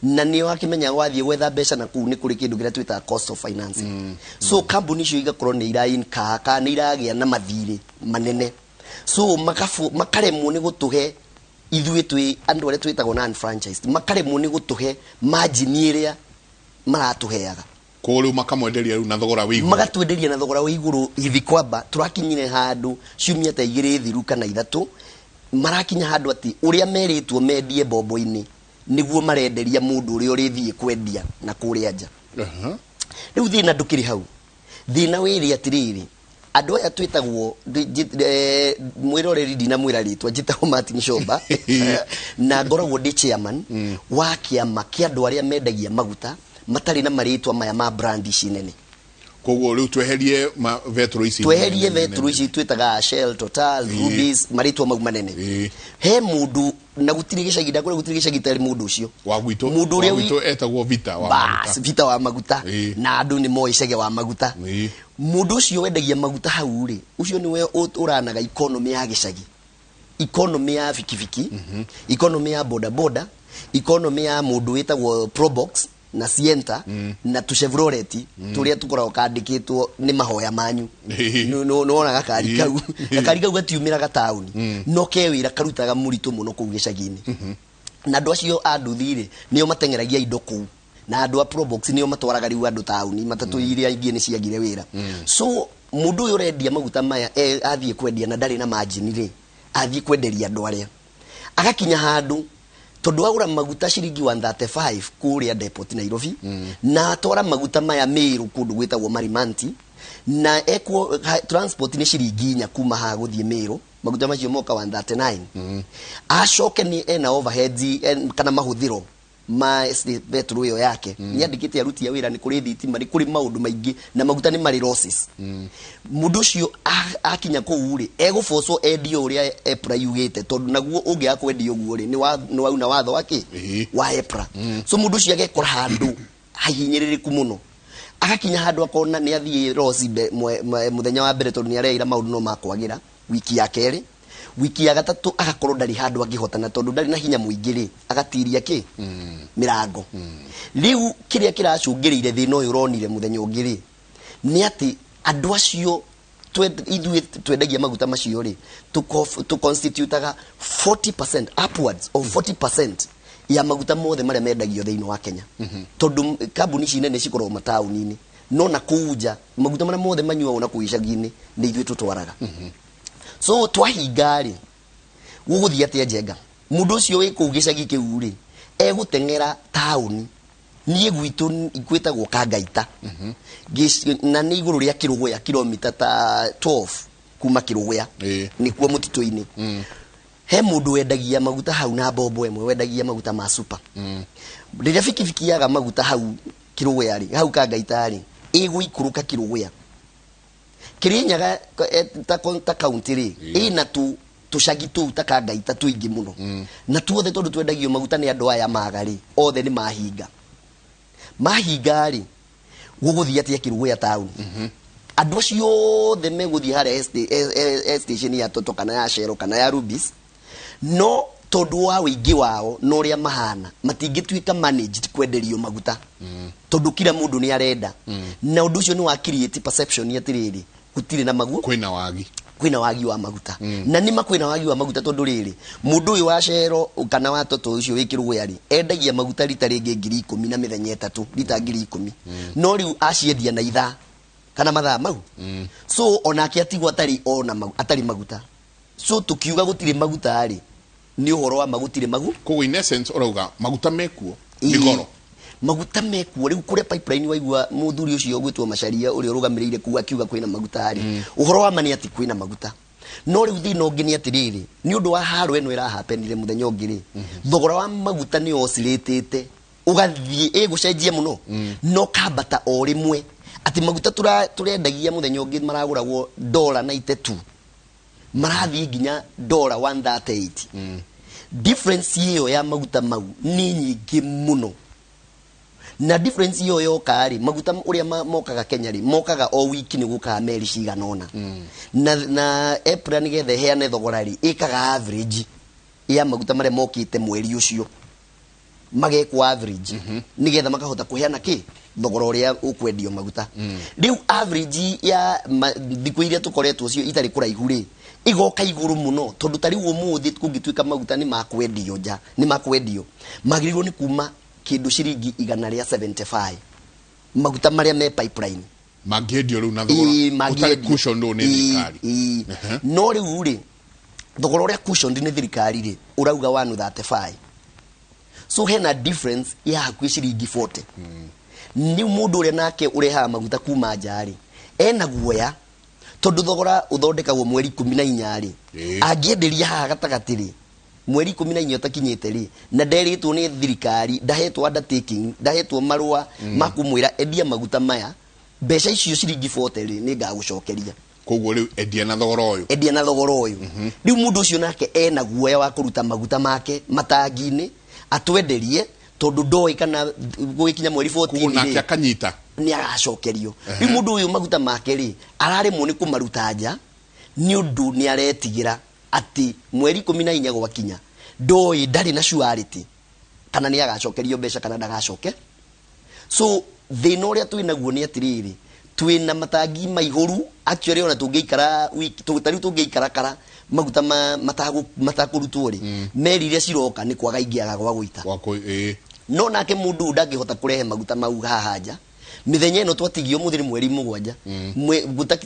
S7: na nĩo akĩmenya wathiĩ gwetha mbeca na kũu nĩ kũrĩ kĩndũ kĩrĩa twĩtaga cost of financing. So kambuni icio igakorwo nĩ ira incur kana nĩ iragĩa na mathirĩ manene, so makaremwo nĩ gũtũhe ithuĩ twĩ andũ arĩa twĩtagwo non franchised, makaremwo nĩ gũtũhe margin ĩrĩa maratũheaga.
S3: Koguo rĩu makamwenderia rĩu na thogora wĩ igũrũ.
S7: Magatwenderia na thogora wĩ igũrũ. Hivi kwamba tũrakinyire handũ ciumia ta 2 thiru kana 3, marakinya handũ atĩ ũrĩa merĩtwo mendie mbombo-inĩ nĩguo marenderia mũndũ ũrĩa ũrĩthiĩ kwendia na kũrĩa nja. Rĩu thĩna ndũkĩrĩ hau. Thĩna wĩrĩ atĩrĩrĩ, andũ aya twĩtagwo mwĩroreri, ndinamwĩra rĩtwa, njĩtagwo Martin Shomba na ngoragwo ndĩ chairman wa kĩama kĩa andũ arĩa mendagia maguta matarĩ na marĩtwa maya ma brand ici nene.
S3: Koguo rĩu tweherie vetro ici.
S7: Tweherie vetro ici twĩtaga Shell, Total, Rubis, marĩtwa mau manene. He mũndũ na gũtirĩ gĩcagi, ndakwĩra gũtirĩ gĩcagi tarĩ mũndũ ũcio.
S3: Wa gwitũ.
S7: Mũndũ ũrĩa
S3: Wa gwitũ etagwo Vita wa
S7: Bas,
S3: maguta.
S7: Vita wa maguta. Na andũ nĩ moĩ Cege wa maguta. Mũndũ ũcio wendagia maguta hau rĩ, ũcio nĩwe ũranaga economy ya gĩcagi, economy ya bikibiki, economy ya boda boda, economy ya mũndũ wĩtagwo Probox na Sienta na tu Chevrolet turia tukoragwo kandĩkĩtwo nĩ mahoya manyu. Nĩwona gakari kau, gakari kau gatiumĩraga taũni, no ke wĩra karutaga mũritũ mũno kũu gĩcagi-inĩ. Na andũ acio a nduthi rĩ, nĩo mateng'eragia indo kũu, na andũ a Probox nĩo matwaraga rĩu andũ taũni, matatũ iria ingĩ nĩ ciagire wĩra. So mũndũ ũyũ ũrendia maguta maya, athiĩ kwendia na ndarĩ na margin rĩ, athiĩ kwenderia andũ arĩa agakinya handũ tondũ agũra maguta ciringi 135 kũrĩa depot Nairobi, na atwara maguta maya Meru kũndũ gwĩtagwo Marimanti, na ekwo transport nĩ ciringi 4 kuma haha gũthiĩ Meru, maguta macio moka 139. Acoke nĩ ena overheads kana mahũthĩro ma petro ĩyo yake, nĩ andĩkĩte aruti a wĩra, nĩ kũrĩ thitima, nĩ kũrĩ maũndũ maingĩ, na maguta nĩ marĩ losses. Mũndũ ũcio akinya kũu rĩ, egũbocwo endie ũrĩa EPRA yugĩte, tondũ naguo ũngĩaga kwendia ũguo rĩ, nĩ wauna watho wa kĩ wa EPRA. So mũndũ ũcio agekora handũ hahinyĩrĩrĩku mũno, agakinya handũ akona nĩ athiĩ loss mũthenya wa mbere, tondũ nĩ areira maũndũ no makwagĩra wiki ya kerĩ, wiki ya gatatũ agakorwo ndarĩ handũ angĩhotana, tondũ ndarĩ na hinya mũingĩ rĩ, agatiria kĩ mĩrango. Rĩu kĩrĩa kĩracũngĩrĩire thĩna ũyũ ũronire mũthenya ũngĩ rĩ, nĩ atĩ andũ acio ithuĩ twendagia maguta macio rĩ, tũ constitutaga 40% upwards of 40% ya maguta mothe marĩa mendagio thĩinĩ wa Kenya. Tondũ kambuni ici nene cikoragwo mataũni-inĩ, no na kũu nja maguta marĩa mothe manyuagwo na kũu icagi-inĩ nĩ ithuĩ tũtwaraga. So twahinga rĩ, gũgũthiĩ atĩa Njenga? Mũndũ ũcio wĩ kũu gĩcagi kĩu rĩ, egũteng'era taũni Niĩ gwitũ gwĩtagwo Kangaita. Na nĩ igũrũ rĩa Kĩrũgũya, kilomita ta 12 kuma Kĩrũgũya, nĩkuo mũtitũ-inĩ. He mũndũ wendagia maguta hau na mbombo ĩmwe wendagia maguta ma super. Rĩrĩa bikibiki yaga maguta hau Kĩrũgũya rĩ, hau Kangaita rĩ, ĩgũikũrũka Kĩrũgũya, Kĩrĩnyaga ta kaunti rĩ, ĩna tu tũcagi tũu ta Kangaita tũingĩ mũno, na tuothe tondũ twendagio maguta nĩ andũ aya maga rĩ, othe nĩ mahinga. Mahinga rĩ, gũgũthiĩ atĩa Kĩrũgũya taũni? Andũ acio othe megũthiĩ harĩa station ya Toto kana ya Shell kana ya Rubis, no tondũ wa ũingĩ wao na ũrĩa mahana, matingĩtuĩka managed kwenderio maguta, tondũ kila mũndũ nĩ arenda. Na ũndũ ũcio nĩ wa create perception atĩrĩrĩ, gũtirĩ na maguta,
S3: kwĩna wagi,
S7: kwĩna wagi wa maguta. Na nĩma kwĩna wagi wa maguta, tondũ rĩrĩ, mũndũ ũyũ wa Shell kana wa Toto ũcio wĩ Kĩrũgũya rĩ, endagia maguta rita rĩngĩ 10,000 na mĩthenya 3, rita 10,000, no rĩu aciendia na ithaa kana mathaa mau. So onake atigwo atarĩ ona atarĩ maguta. So tukiuga gũtirĩ maguta rĩ, nĩ ũhoro wa magũtirĩ magu.
S3: Koguo in essence ũrauga maguta mekuo, nĩ goro.
S7: Maguta mekuo. Rĩu kũrĩa pipeline, waigua mũthuri ũcio ũgwĩtwo Macharia ũrĩa ũrũgamĩrĩire kuu akiuga kwĩna maguta rĩ, ũhoro wa ma nĩ atĩ kwĩna maguta. No rĩu thĩna ũngĩ nĩ atĩrĩrĩ, nĩ ũndũ wa haro ĩno ĩrahapenire mũthenya ũngĩ rĩ, thogora wa maguta nĩ oscillatĩte, ũgathiĩ ĩgũcenjia mũno, no kambata o rĩmwe, atĩ maguta tũrendagia mũthenya ũngĩ maragũragwo dola 92, marathiĩ nginya dola 138. Difference ĩyo ya maguta mau nĩ nyingĩ mũno. Na difference ĩyo yoka rĩ, maguta ũrĩa mokaga Kenya rĩ, mokaga o wiki, nĩ gũkaga meri cigana ũna. Na EPRA nĩgetha ĩheane thogora rĩ, ĩkaga average ya maguta marĩa mokĩte mweri ũcio, magekwo average nĩgetha makahota kũheana kĩ thogora ũrĩa ũkwendio maguta. Rĩu average ya thikũ iria tũkoretwo cio itarĩ kũraihu rĩ, igoka igũrũ mũno, tondũ ta rĩu ũmũthĩ kũngĩtuĩka maguta nĩ makwendio nja, nĩ makwendio, magĩrĩirwo nĩ kuma kĩndũ ciringi 175, maguta marĩa me pipeline.
S3: Mangĩendio rĩu na thogora
S7: Ĩĩ,
S3: ũtarĩ
S7: mangĩendio.
S3: cushioned nĩ thirikari.
S7: Ĩĩ. No rĩu rĩ, thogora ũrĩa cushioned nĩ thirikari rĩ, ũrauga 135, so hena difference ya hakuhĩ ciringi 40. Nĩ mũndũ ũrĩa nake ũrehaga maguta kuma nja rĩ, ena guoya, tondũ thogora ũthondekagwo mweri 14 rĩ, angĩenderia haha gatagatĩ rĩ, mweri 14 ũtakinyĩte rĩ, na nderĩtwo nĩ thirikari, ndahetwo undertaking, ndahetwo marũa ma kũmwĩra endia maguta maya, mbeca icio ciringi 40 rĩ, nĩ ngagũcokeria.
S3: Koguo rĩu endia na thogora ũyũ.
S7: Endia na thogora ũyũ. Rĩu mũndũ ũcio nake ena guoya wa kũruta maguta make matangi-inĩ atwenderie, tondũ ndoĩ kana gũgĩkinya mweri 14
S3: Koguo nake
S7: rĩ,
S3: akanyita
S7: nĩ agacokerio. Rĩu mũndũ ũyũ maguta make rĩ, araremwo nĩ kũmaruta nja, nĩ ũndũ nĩ aretigĩra atĩ mweri 14 gwakinya, ndoĩ, ndarĩ na surety kana nĩ agacokerio mbeca kana ndagacoke. So thĩna ũrĩa twĩ naguo nĩ atĩrĩrĩ, twĩna matangi maihũru. Actually, ona tũngĩikara wiki ta rĩu, tũngĩikara kara maguta matakũrutwo rĩ, meri iria ciroka nĩ kwaga ingĩaga gwa gũita. No nake mũndũ ũyũ ndangĩhota kũrehe maguta mau haha nja mĩthenya ĩno twatigio. Mũthĩ nĩ mweri 7.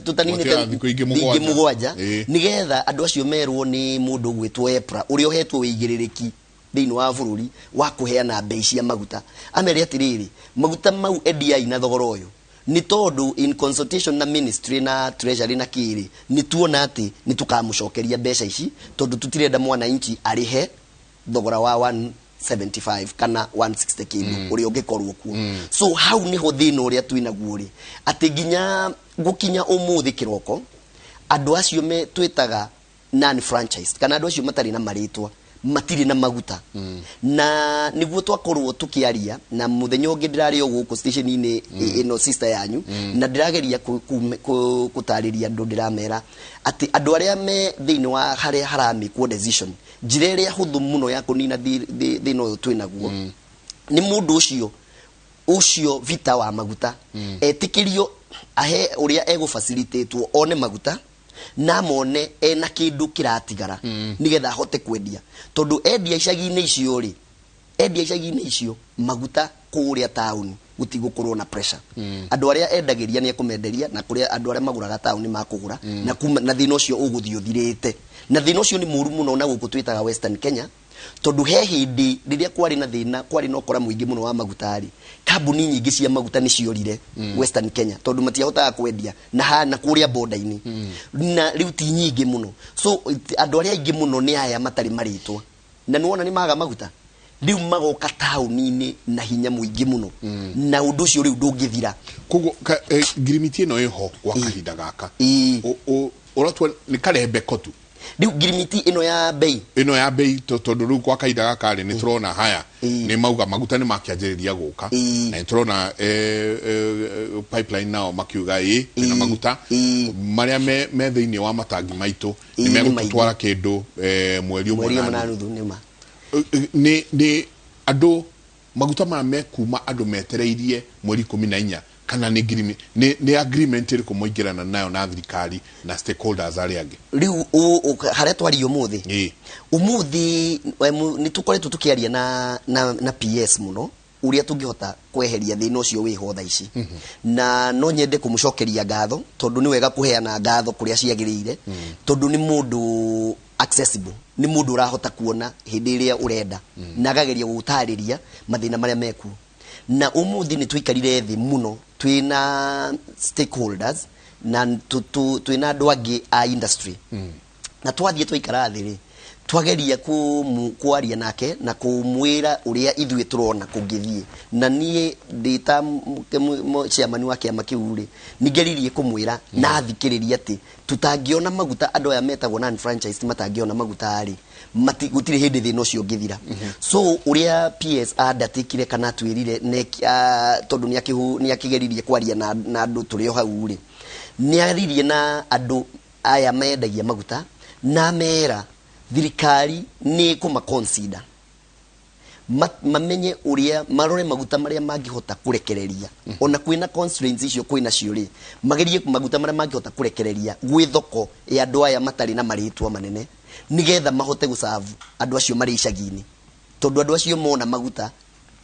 S7: Tũtaninĩte
S3: Gwatigara thikũ ingĩ 7.
S7: Ingĩ 7, nĩgetha andũ acio merwo nĩ mũndũ ũgwĩtwo EPRA, ũrĩa ũhetwo wĩigĩrĩrĩki thĩinĩ wa bũrũri wa kũheana mbei cia maguta, amere atĩrĩrĩ, maguta mau endiai na thogora ũyũ, nĩ tondũ in consultation na ministry na treasury na kĩrĩ, nĩ tuona atĩ nĩ tũkamũcokeria mbeca ici, tondũ tũtirenda mwananchi arĩhe thogora wa 175 kana 160 kĩndũ ũrĩa ũngĩkorwo kuo. So hau nĩho thĩna ũrĩa twĩnaguo rĩ, atĩ nginya gũkinya ũmũthĩ kĩroko, andũ acio me twĩtaga non franchised kana andũ acio matarĩ na marĩtwa matirĩ na maguta. Na nĩguo twakorwo tũkĩaria na mũthenya ũngĩ, ndĩrarĩ o gũkũ station-inĩ ĩno sister yanyu, na ndĩrageria gũtarĩria andũ, ndĩramera atĩ andũ arĩa me thĩinĩ wa harĩa haramĩkwo decision, njĩra ĩrĩa hũthũ mũno ya kũnina thĩna ũyũ twĩnaguo nĩ mũndũ ũcio vita wa maguta etĩkĩrio ahe ũrĩa egũfacilitatwo one maguta na mone ena kĩndũ kĩratigara, nĩgetha ahote kwendia, tondũ endia icagi-inĩ icio rĩ, endia icagi-inĩ icio maguta kũrĩa taũni, gũtigũkorwo na pressure. Andũ arĩa endagĩria nĩ ekũmenderia, na kũrĩa andũ arĩa magũraga taũni makũgũra, na kuma na thĩna ũcio ũgũthiĩ ũthirĩte. Na thĩna ũcio nĩ mũru mũno na gũkũ twĩtaga Western Kenya, Tondũ he hĩndĩ rĩrĩa kwarĩ na thĩna, kwarĩ na ũkora mũingĩ mũno wa maguta rĩ, kambuni nyingĩ cia maguta nĩ ciorire Western Kenya tondũ matiahotaga kwendia na ha na kũrĩa border-inĩ. Na rĩu ti nyingĩ mũno. So andũ arĩa aingĩ mũno nĩ aya matarĩ marĩtwa. Na nĩwona nĩ maga maguta. Rĩu magoka taũni-inĩ na hinya mũingĩ mũno. Na ũndũ ũcio rĩu ndũngĩthira.
S3: Koguo ngirimiti ĩno ĩho gwa kahinda gaka. Ũratua nĩ karembeko tu.
S7: Rĩu ngirimiti ĩno ya bei.
S3: Ĩno ya bei tondũ rĩu kwa kahinda gaka rĩ nĩ tũrona haya nĩ mauga maguta nĩ makĩanjĩrĩria gũka. Na nĩ tũrona pipeline nao makiuga ĩ na maguta marĩa me thĩinĩ wa matangi maitũ nĩ megũtũtwara kĩndũ mweri ũmwe na
S7: nuthu. Nĩ ma.
S3: Nĩ andũ maguta maya mekuma andũ metereirie mweri 14 kana nĩ ngirimi nĩ agreement ĩrĩkũ mũingĩrana nayo na thirikari na stakeholders arĩa angĩ?
S7: Rĩu harĩa twaria ũmũthĩ, ũmũthĩ nĩ tũkoretwo tũkĩaria na PS mũno ũrĩa tũngĩhota kweheria thĩna ũcio wĩho thaa ici. Na no nyende kũmũcokeria ngatho tondũ nĩ wega kũheana ngatho kũrĩa ciagĩrĩire, tondũ nĩ mũndũ accessible, nĩ mũndũ ũrahota kuona hĩndĩ ĩrĩa ũrenda na akageria gũgũtarĩria mathĩna marĩa mekuo. Na ũmũthĩ nĩ tũikarire thĩ mũno twĩna stakeholders na twĩna andũ angĩ a industry. Na twathiĩ twaikara thĩ rĩ, twageria kwaria nake na kũmwĩra ũrĩa ithuĩ tũrona kũngĩthiĩ. Na niĩ ndĩ ta chairman wa kĩama kĩu rĩ, nĩngeririe kũmwĩra na athikĩrĩria atĩ tũtangĩona maguta andũ aya metagwo non-franchised matangĩona maguta rĩ, gũtirĩ hĩndĩ thĩna ũcio ũngĩthira. So ũrĩa PS andatĩkire kana atwĩrire tondũ nĩakĩgeririe kwaria na andũ tũrĩ o hau rĩ, nĩaririe na andũ aya mendagia maguta na mera thirikari nĩ kũma consider mamenye ũrĩa marore maguta marĩa mangĩhota kũrekereria. Ona kwĩna constraints icio kwĩna cio rĩ, magerie maguta marĩa mangĩhota kũrekereria gwĩ thoko ya andũ aya matarĩ na marĩtwa manene nĩgetha mahote gũserve andũ acio marĩ icagi-inĩ, tondũ andũ acio mona maguta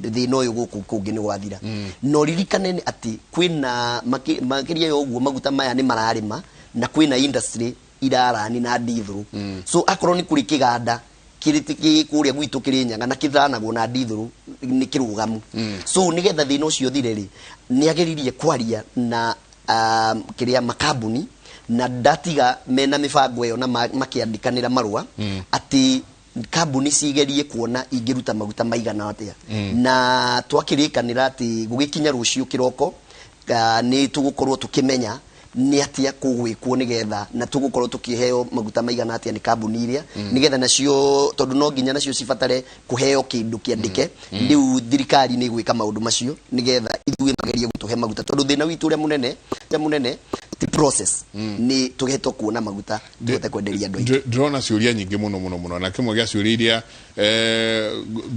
S7: thĩna ũyũ gũkũ kũngĩ nĩ gwathira. No ririkane nĩ atĩ kwĩna makĩria ya ũguo maguta maya nĩ mararĩma na kwĩna industry irarani na ndithũrũ. So akorwo nĩ kũrĩ kĩganda kĩrĩ kũrĩa gwitũ kĩrĩ Nyaga na kĩthanagwo na ndithũrũ nĩ kĩrũgamu. So nĩgetha thĩna ũcio ũthire rĩ, nĩageririe kwaria na kĩrĩa makambuni na ndatiga mena mĩbango ĩyo na makĩandĩkanĩra marũa atĩ kambuni cigerie kuona ingĩruta maguta maigana atĩa. Na twakĩrĩkanĩra atĩ gũgĩkinya rũciũ kĩroko nĩ tũgũkorwo tũkĩmenya nĩ atĩa kũgwĩkwo nĩgetha na tũgũkorwo tũkĩheo maguta maigana atĩa nĩ kambuni iria nĩgetha nacio tondũ no nginya nacio cibatare kũheo kĩndũ kĩandĩke. Rĩu thirikari nĩ ĩgwĩka maũndũ macio nĩgetha ithuĩ magerie gũtũhe maguta tondũ thĩna witũ ũrĩa mũnene ti process nĩ tũgeto kuona maguta tũhote kwenderia andũ aitũ.
S3: Ndĩrona ciũria nyingĩ mũno mũno mũno na kĩmwe gĩa ciũria iria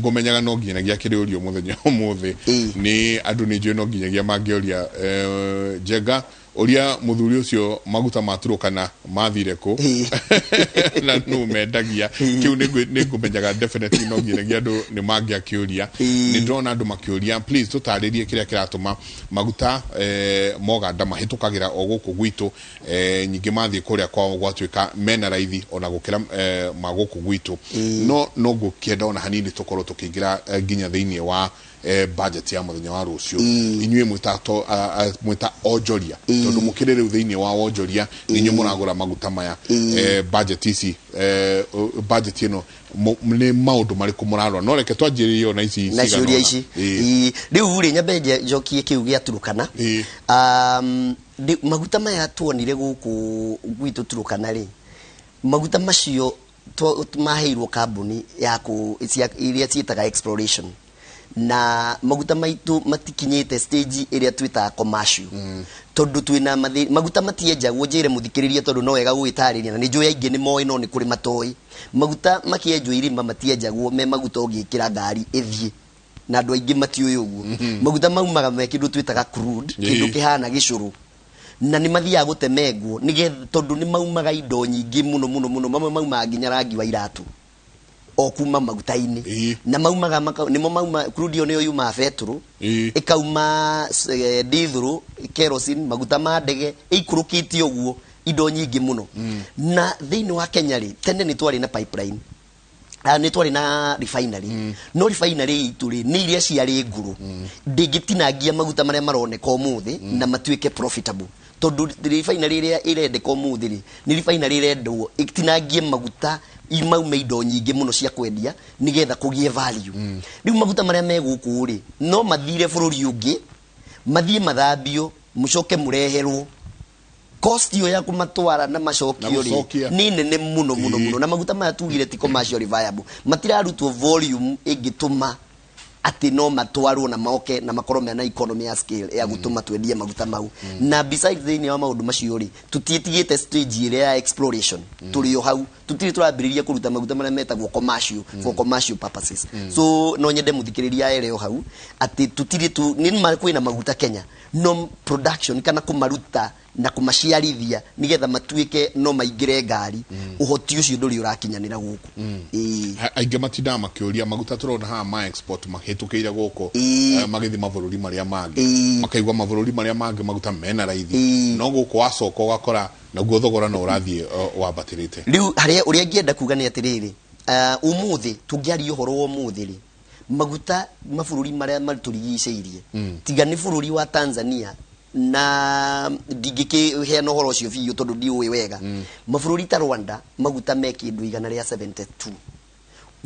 S3: ngũmenyaga no nginyagia kĩrĩũrio mũthenya ũmũthĩ nĩ andũ nĩ njũĩ no nginyagia mangĩũria Njenga ũrĩa mũthuri ũcio maguta ma Turukana mathire kũ na nũ mendagia. Kĩu nĩ ngũmenyaga definitely no nginyagia andũ nĩ mangĩakĩũria. Nĩ ndĩrona andũ makĩũria please tũtarĩrie kĩrĩa kĩratũma maguta moganda mahĩtũkagĩra o gũkũ gwitũ nyingĩ mathiĩ kũrĩa kwao gwatuĩka mena raithi ona gũkĩra ma gũkũ gwitũ. No ngũkĩenda ona hanini tũkorwo tũkĩingĩra nginya thĩinĩ wa budget ya mũthenya wa rũciũ. Inyuĩ mwĩta onjoria tondũ mũkĩrĩ rĩu thĩinĩ wa onjoria nĩ inyuĩ mũragũra maguta maya. Budget ici budget ĩno nĩ maũndũ marĩkũ mũrarora? No reke twanjĩrĩrie ona ici
S7: na ciũria ici. Rĩu rĩ nyambe njokie kĩu gĩa Turukana. Maguta maya tuonire gũkũ gwitũ Turukana rĩ, maguta macio maheirwo kambuni ya iria ciĩtaga exploration na maguta maitũ matikinyĩte stage ĩrĩa twĩtaga commercial. Tondũ twĩna maguta matienjagwo njĩre mũthikĩrĩria tondũ no wega gũgĩtarĩria na nĩ njũĩ aingĩ nĩ moĩ no nĩ kũrĩ matoĩ. Maguta makĩenjwo irima matienjagwo me maguta ũngĩkĩra ngari ĩthiĩ na andũ aingĩ matiũĩ ũguo. Maguta maumaga me kĩndũ twĩtaga crude, kĩndũ kĩhana gĩcũrũ na nĩ mathiaga gũtemengwo nĩgetha tondũ nĩ maumaga indo nyingĩ mũno mũno mũno, mamwe maumaga nginya rangi wa iratũ o kuma maguta-inĩ na maumaga nĩmo mauma crude ĩyo nĩyo yumaga betũrũ ĩkauma dithũrũ, kerosene, maguta ma ndege ĩikũrũkĩte ũguo indo nyingĩ mũno. Na thĩinĩ wa Kenya rĩ, tene nĩ twarĩ na pipeline Nĩ twarĩ na refinery, no refinery itũ rĩ, nĩ iria ciarĩ ngũrũ, ndĩngĩtinangia maguta marĩa maroneka ũmũthĩ na matuĩke profitable, tondũ refinery ĩrĩa ĩrendeka ũmũthĩ rĩ, nĩ refinery ĩrendwo ĩtinangie maguta maume indo nyingĩ mũno cia kwendia nĩgetha kũgĩe value. Rĩu maguta marĩa me gũkũ rĩ, no mathire bũrũri ũngĩ, mathiĩ mathambio, mũcoke mũreherwo. Cost ĩyo ya kũmatwara na macokio
S3: Na
S7: rĩ,
S3: gũcokia.
S7: Nĩ nene mũno mũno mũno. Na maguta maya tugire ti commercially viable, matirarutwo volume ĩngĩtũma atĩ no matwarwo na moke na makorwo mena economy ya scale ya gũtũma twendie maguta mau. Na besides, thĩinĩ wa maũndũ macio rĩ, tũtiĩtigĩte stage ĩrĩa ya exploration, tũrĩ o hau, tũtirĩ tũrambĩrĩria kũruta maguta marĩa metagwo commercial, for commercial purposes. So no nyende mũthikĩrĩria aere o hau atĩ tũtirĩ tu nĩ ma kwĩna maguta Kenya, no production kana kũmaruta na kũmaciarithia nĩgetha matuĩke no maingĩre ngari, ũhoti ũcio ndũrĩ ũrakinyanĩra gũkũ. Ĩĩ.
S3: Aingĩ matindaga makĩũria maguta tũrona haha ma export mahĩtũkĩire gũkũ, magĩthiĩ mabũrũri marĩa mangĩ, makaigua mabũrũri marĩa mangĩ maguta mena raithi, no gũkũ wacoka ũgakora naguo thogora no ũrathiĩ wambatĩrĩte.
S7: Rĩu harĩa ũrĩa ingĩenda kuga nĩ atĩrĩrĩ, ũmũthĩ tũngĩaria ũhoro wa ũmũthĩ rĩ, maguta mabũrũri marĩa matũrigicĩirie, tiga nĩ bũrũri wa Tanzania, na ndingĩkĩheana ũhoro ũcio biũ tondũ ndiũĩ wega, mabũrũri ta Rwanda maguta me kĩndũ 172,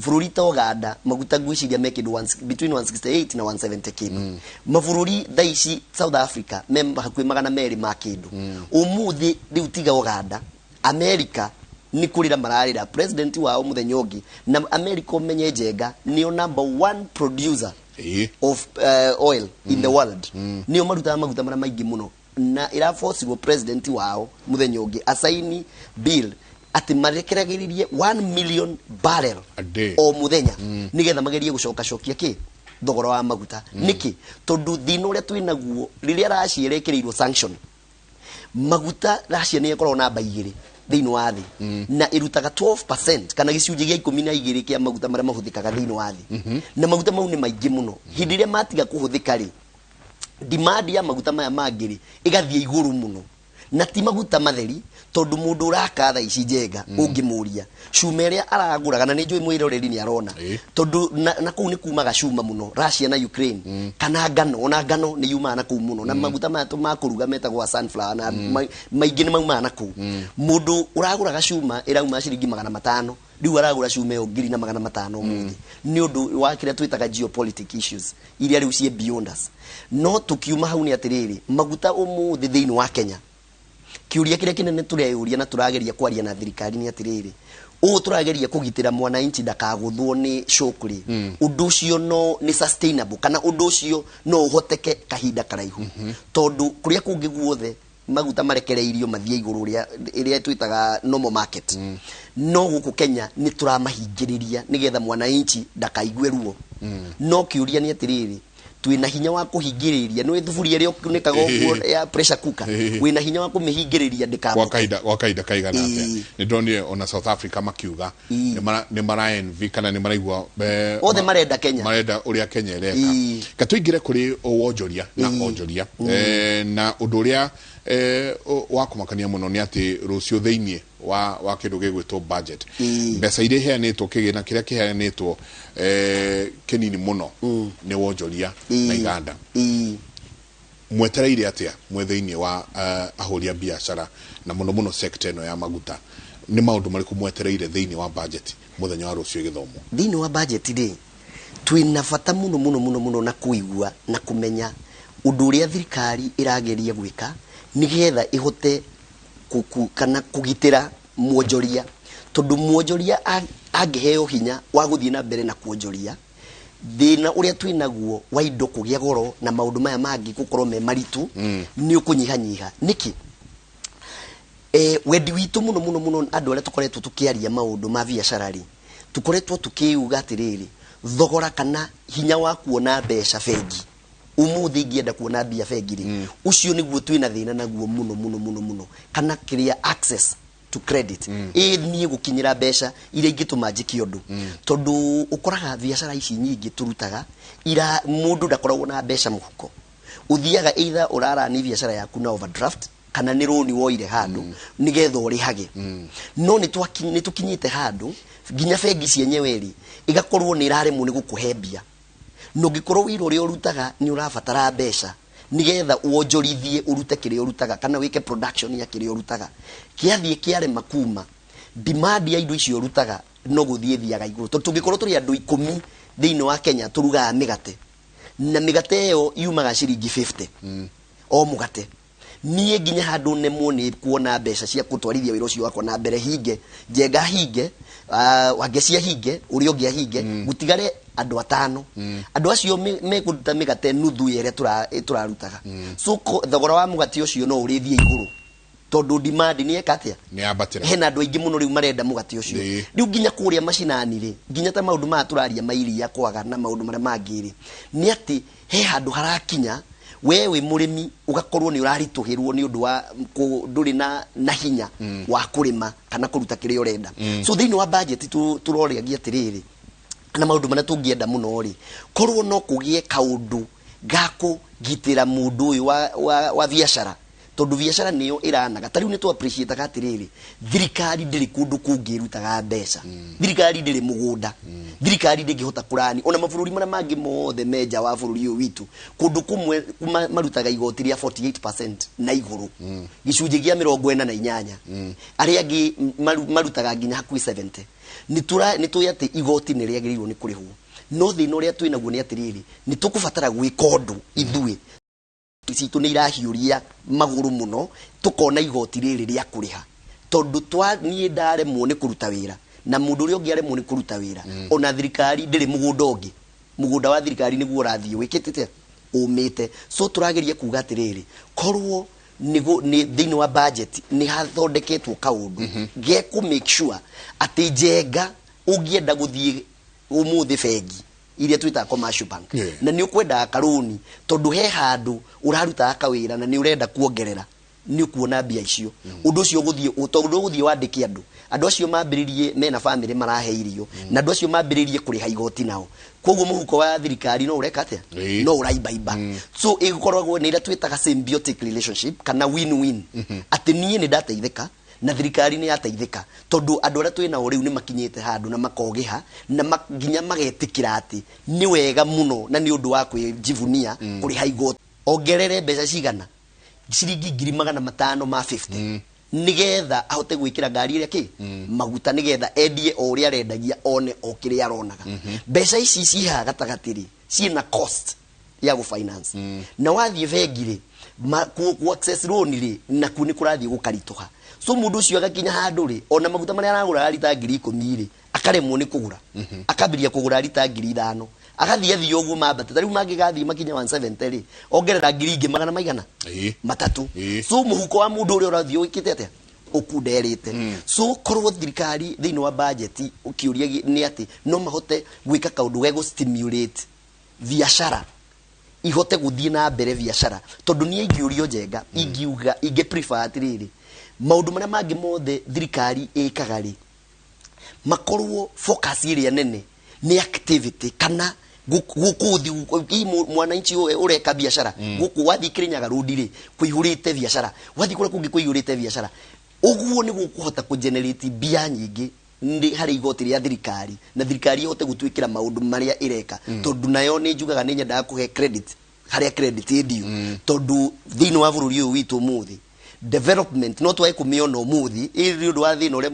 S7: bũrũri ta Uganda maguta ngwĩciria me kĩndũ between 168 na 170 kĩndũ, mabũrũri thaa ici South Africa me hakuhĩ 200 ma kĩndũ. Ũmũthĩ rĩu tiga Uganda, America nĩ kũrĩra mararĩra president wao mũthenya ũngĩ. Na America, ũmenye Njenga, nĩo number one producer of oil in the world, nĩo marutaga maguta marĩa maingĩ mũno, na ĩrabocirwo president wao mũthenya ũngĩ asaini bill atĩ marekeragĩrĩrie 1 million barrel
S3: A day.
S7: o mũthenya, nĩgetha magerie gũcokacokia kĩ thogora wa maguta. Nĩkĩ? Tondũ thĩna ũrĩa twĩnaguo, rĩrĩa Russia ĩrekĩrĩirwo sanction maguta, Russia nĩ ĩkoragwo namba 2 thĩinĩ wa thĩ na ĩrutaga 12% kana gĩcunjĩ gĩa 12 kĩa maguta marĩa mahũthĩkaga thĩinĩ wa thĩ, na maguta mau nĩ maingĩ mũno. Hĩndĩ ĩrĩa matiga kũhũthĩka rĩ, demand ya maguta maya mangĩ rĩ, ĩgathiĩ igũrũ mũno, na ti maguta matheri, tondũ mũndũ ũraka thaa ici, Njenga, ũngĩmũria cuma ĩrĩa aragũraga, na nĩ njũĩ mwĩroreri nĩ arona, tondũ na kũu nĩ kumaga cuma mũno, Russia na Ukraine, kana ngano, ona ngano nĩ yumaga na kũu mũno, na maguta maya ma kũruga metagwo sunflower na maingĩ nĩ maumaga na kũu. Mũndũ ũragũraga cuma ĩrauma ciringi 500, rĩu aragũra cuma ĩyo 1500 ũmũthĩ, nĩ ũndũ wa kĩrĩa twĩtaga geopolitic issues iria rĩu ciĩ beyond us. No tũkiuma hau nĩ atĩrĩrĩ, maguta ũmũthĩ thĩinĩ wa Kenya, kĩũria kĩrĩa kĩnene tũreyũria na tũrageria kwaria na thirikari nĩ atĩrĩrĩ, ũũ tũrageria kũgitĩra mwananchi ndakagũthwo nĩ shock rĩ, ũndũ ũcio no nĩ sustainable, kana ũndũ ũcio no ũhoteke kahinda karaihu? Tondũ kũrĩa kũngĩ guothe maguta marekereirio mathiĩ igũrũ rĩa ĩrĩa twĩtaga normal market, no gũkũ Kenya nĩ tũramahingĩrĩria nĩgetha mwananchi ndakaigue ruo. No kĩũria nĩ atĩrĩrĩ, twĩna hinya wa kũhingĩrĩria? Nĩ thuburia ĩrĩa ũkunĩkaga ũguo ya pressure cooker, wĩna hinya wa kũmĩhingĩrĩria ndĩkambũke?
S3: Kwa kahinda kaigana atĩa? Nĩ ndonire ona South Africa makiuga nĩ mara envy kana nĩ maraigua
S7: Othe marenda Kenya.
S3: Marenda ũrĩa Kenya ĩreka. Ka tũingĩre kũrĩ wonjoria na onjoria. Na ũndũ ũrĩa wa kũmakania mũno nĩ atĩ rũciũ thĩinĩ wa kĩndũ gĩgwĩtwo budget, mbeca iria iheanĩtwo, kĩgĩna kĩrĩa kĩheanĩtwo kĩnini mũno nĩ wonjoria na iganda. Mwetereire atĩa mwe thĩinĩ wa ahũri a biacara, na mũno mũno sector ĩno ya maguta? Nĩ maũndũ marĩkũ mwetereire thĩinĩ wa budget mũthenya wa rũciũ ĩgĩthomwo?
S7: Thĩinĩ wa budget rĩ, twĩna bata mũno mũno mũno mũno na kũigua na kũmenya ũndũ ũrĩa thirikari ĩrageria gwĩka nĩgetha ĩhote kana kũgitĩra mwonjoria, tondũ mwonjoria angĩheo hinya wa gũthiĩ na mbere na kuonjoria, thĩna ũrĩa twĩnaguo wa indo kũgĩa goro na maũndũ maya mangĩ gũkorwo me maritũ nĩ ũkũnyihanyiha. Nĩkĩ? Wendi witũ mũno mũno mũno, andũ arĩa tũkoretwo tũkĩaria maũndũ ma biacara rĩ, tũkoretwo tũkĩuga atĩrĩrĩ, thogora kana hinya wa kuona mbeca bengi, ũmũthĩ ingĩenda kuona mbia bengi rĩ, ũcio nĩguo twĩna thĩna naguo mũno mũno mũno mũno, kana kĩrĩa access to credit, ĩ niĩ gũkinyĩra mbeca iria ingĩtũma njĩke ũndũ, tondũ ũkoraga biacara ici nyingĩ tũrutaga ira mũndũ ndakoragwo na mbeca mũhuko, ũthiaga either ũrarani biacara yaku na overdraft. Kana nĩ rũni woire handũ nĩgetha ũrĩhage. No nĩ tũkinyĩte handũ nginya bengi cienyewe rĩ igakorwo nĩ iraremwo nĩ gũkũhe mbia, na ũngĩkorwo wĩra ũrĩa ũrutaga nĩ ũrabatara mbeca nĩgetha wonjorithie ũrute kĩrĩa ũrutaga kana wĩke production ya kĩrĩa ũrutaga, kĩathiĩ kĩarema kuma, demand ya indo icio ũrutaga no gũthiĩ thiaga igũrũ, tondũ tũngĩkorwo tũrĩ andũ 10 thĩinĩ wa Kenya tũrugaga mĩgate, na mĩgate ĩyo yumaga ciringi 50 o mũgate, niĩ nginya handũ nemwo nĩ kuona mbeca cia gũtwarithia wĩra ũcio wakwa na mbere, hinge Njenga, hinge Wangecia, hinge ũrĩa ũngĩ ahinge, gũtigare andũ 5. Andũ acio mekũruta mĩgate nuthu ya ĩrĩa tũrarutaga. So thogora wa mũgate ũcio no ũrĩthiĩ igũrũ, tondũ demand nĩ eka atĩa?
S3: Nĩ yambatĩra.
S7: Hena andũ aingĩ mũno rĩu marenda mũgate ũcio. Rĩu nginya kũrĩa macinani rĩ, nginya ta maũndũ maya tũraria ma iria kwaga na maũndũ marĩa mangĩ rĩ, nĩ atĩ he handũ harakinya we wĩ mũrĩmi ũgakorwo nĩ ũraritũhĩrwo nĩ ũndũ wa ndũrĩ na hinya wa kũrĩma kana kũruta kĩrĩa ũrenda. So thĩinĩ wa budget tũroragia atĩrĩrĩ, na maũndũ marĩa tũngĩenda mũno rĩ, korwo no kũgĩe kaũndũ ga kũgitĩra mũndũ ũyũ wa biacara, tondũ biacara nĩyo ĩranaga. Ta rĩu nĩ tũ appreciate atĩrĩrĩ, thirikari ndĩrĩ kũndũ kũngĩ ĩrutaga mbeca, thirikari ndĩrĩ mũgũnda, thirikari ndĩngĩhota kũrani. Ona mabũrũri marĩa mangĩ mothe me nja wa bũrũri ũyũ witũ, kũndũ kũmwe marutaga igoti rĩa 48% na igũrũ, gĩcunjĩ gĩa 48, arĩa angĩ marutaga nginya hakuhĩ 70. Nĩ tũĩ atĩ igoti nĩ rĩagĩrĩirwo nĩ kũrĩhwo, no thĩna ũrĩa twĩ naguo nĩ atĩrĩrĩ, nĩ tũkũbatara gwĩka ũndũ ithuĩ citũ nĩ irahiũria magũrũ mũno, tũkona igoti rĩrĩ rĩa kũrĩha, tondũ niĩ ndaremwo nĩ kũruta wĩra na mũndũ ũrĩa ũngĩ aremwo nĩ kũruta wĩra, ona thirikari ndĩrĩ mũgũnda ũngĩ, mũgũnda wa thirikari nĩguo ũrathiĩ wĩkĩte ũmĩte. So tũrageria kuga atĩrĩrĩ, korwo nĩ thĩinĩ wa budget nĩ hathondeketwo kaũndũ gekũ make sure atĩ Njenga ũngĩenda gũthiĩ ũmũthĩ bengi iria twĩtaga commercial bank, na nĩ ũkwendaga karũni tondũ he handũ ũrarutaga kawĩra na nĩ ũrenda kuongerera, nĩ ũkuona mbia icio. Ũndũ ũcio ũgũthiĩ, tondũ ũgũthiĩ wandĩke andũ, andũ acio mambĩrĩrie mena bamĩrĩ marahe irio, na andũ acio mambĩrĩrie kũrĩha igoti nao, koguo mũhuko wa thirikari no ũreka atĩa? No ũraimbaimba. So ĩgũkoragwo nĩ ĩrĩa twĩtaga symbiotic relationship kana win-win, atĩ niĩ nĩ ndateithĩka na thirikari nĩ yateithĩka, tondũ andũ arĩa twĩ nao rĩu nĩ makinyĩte handũ na makogĩha na nginya magetĩkĩra atĩ nĩ wega mũno na nĩ ũndũ wa kwĩjivunia kũrĩha igoti. Ongerere mbeca cigana? Ciringi 500,000 ma 50, nĩgetha ahote gwĩkĩra ngari ĩrĩa kĩ maguta, nĩgetha endie o ũrĩa arendagia, one o kĩrĩa aronaga. Mbeca ici cihaha gatagatĩ rĩ, ciĩna cost ya gũ finance, na wathiĩ bengi rĩ, ku access loan rĩ, nakuo nĩ kũrathiĩ gũkaritũha. So mũndũ ũcio agakinya handũ rĩ, ona maguta marĩa aragũra rita 10,000 rĩ, akaremwo nĩ kũgũra, akambĩrĩria kũgũra rita 5,000, agathiĩ athiĩ ũguo mambate. Ta rĩu mangĩgathiĩ makinya 170 rĩ, ongerera ngiri ingĩ magana maigana matatũ. So mũhuko wa mũndũ ũrĩa ũrathiĩ ũkĩte atĩa? Ũkunderĩte. So korwo thirikari thĩinĩ wa budget ũkĩũria nĩ atĩ no mahote gwĩka kaũndũ ge gũ-stimulate biacara ihote gũthiĩ na mbere biacara, tondũ niĩ ingĩũrio Njenga, ingiuga ingĩ prefer atĩrĩrĩ, maũndũ marĩa mangĩ mothe thirikari ĩkaga rĩ, makorwo focus ĩrĩa nene nĩ activity kana gũkũ thi mwananchi ũreka biacara. Gũkũ wathiĩ Kirinyaga Road rĩ, kũihũrĩte biacara, wathiĩ kũrĩa kũngĩ kũihũrĩte biacara. Ũguo nĩ gũkũhota kũ-generate mbia nyingĩ nĩ harĩ igoti rĩa thirikari, na thirikari ĩhote gũtwĩkĩra maũndũ marĩa ĩreka, tondũ nayo nĩ njugaga nĩ nyendaga kũhe credit harĩa credit ĩndiũ, tondũ thĩinĩ wa bũrũri ũyũ witũ ũmũthĩ development no twage kũmĩona ũmũthĩ ĩ ũndũ wa thĩna ũrĩa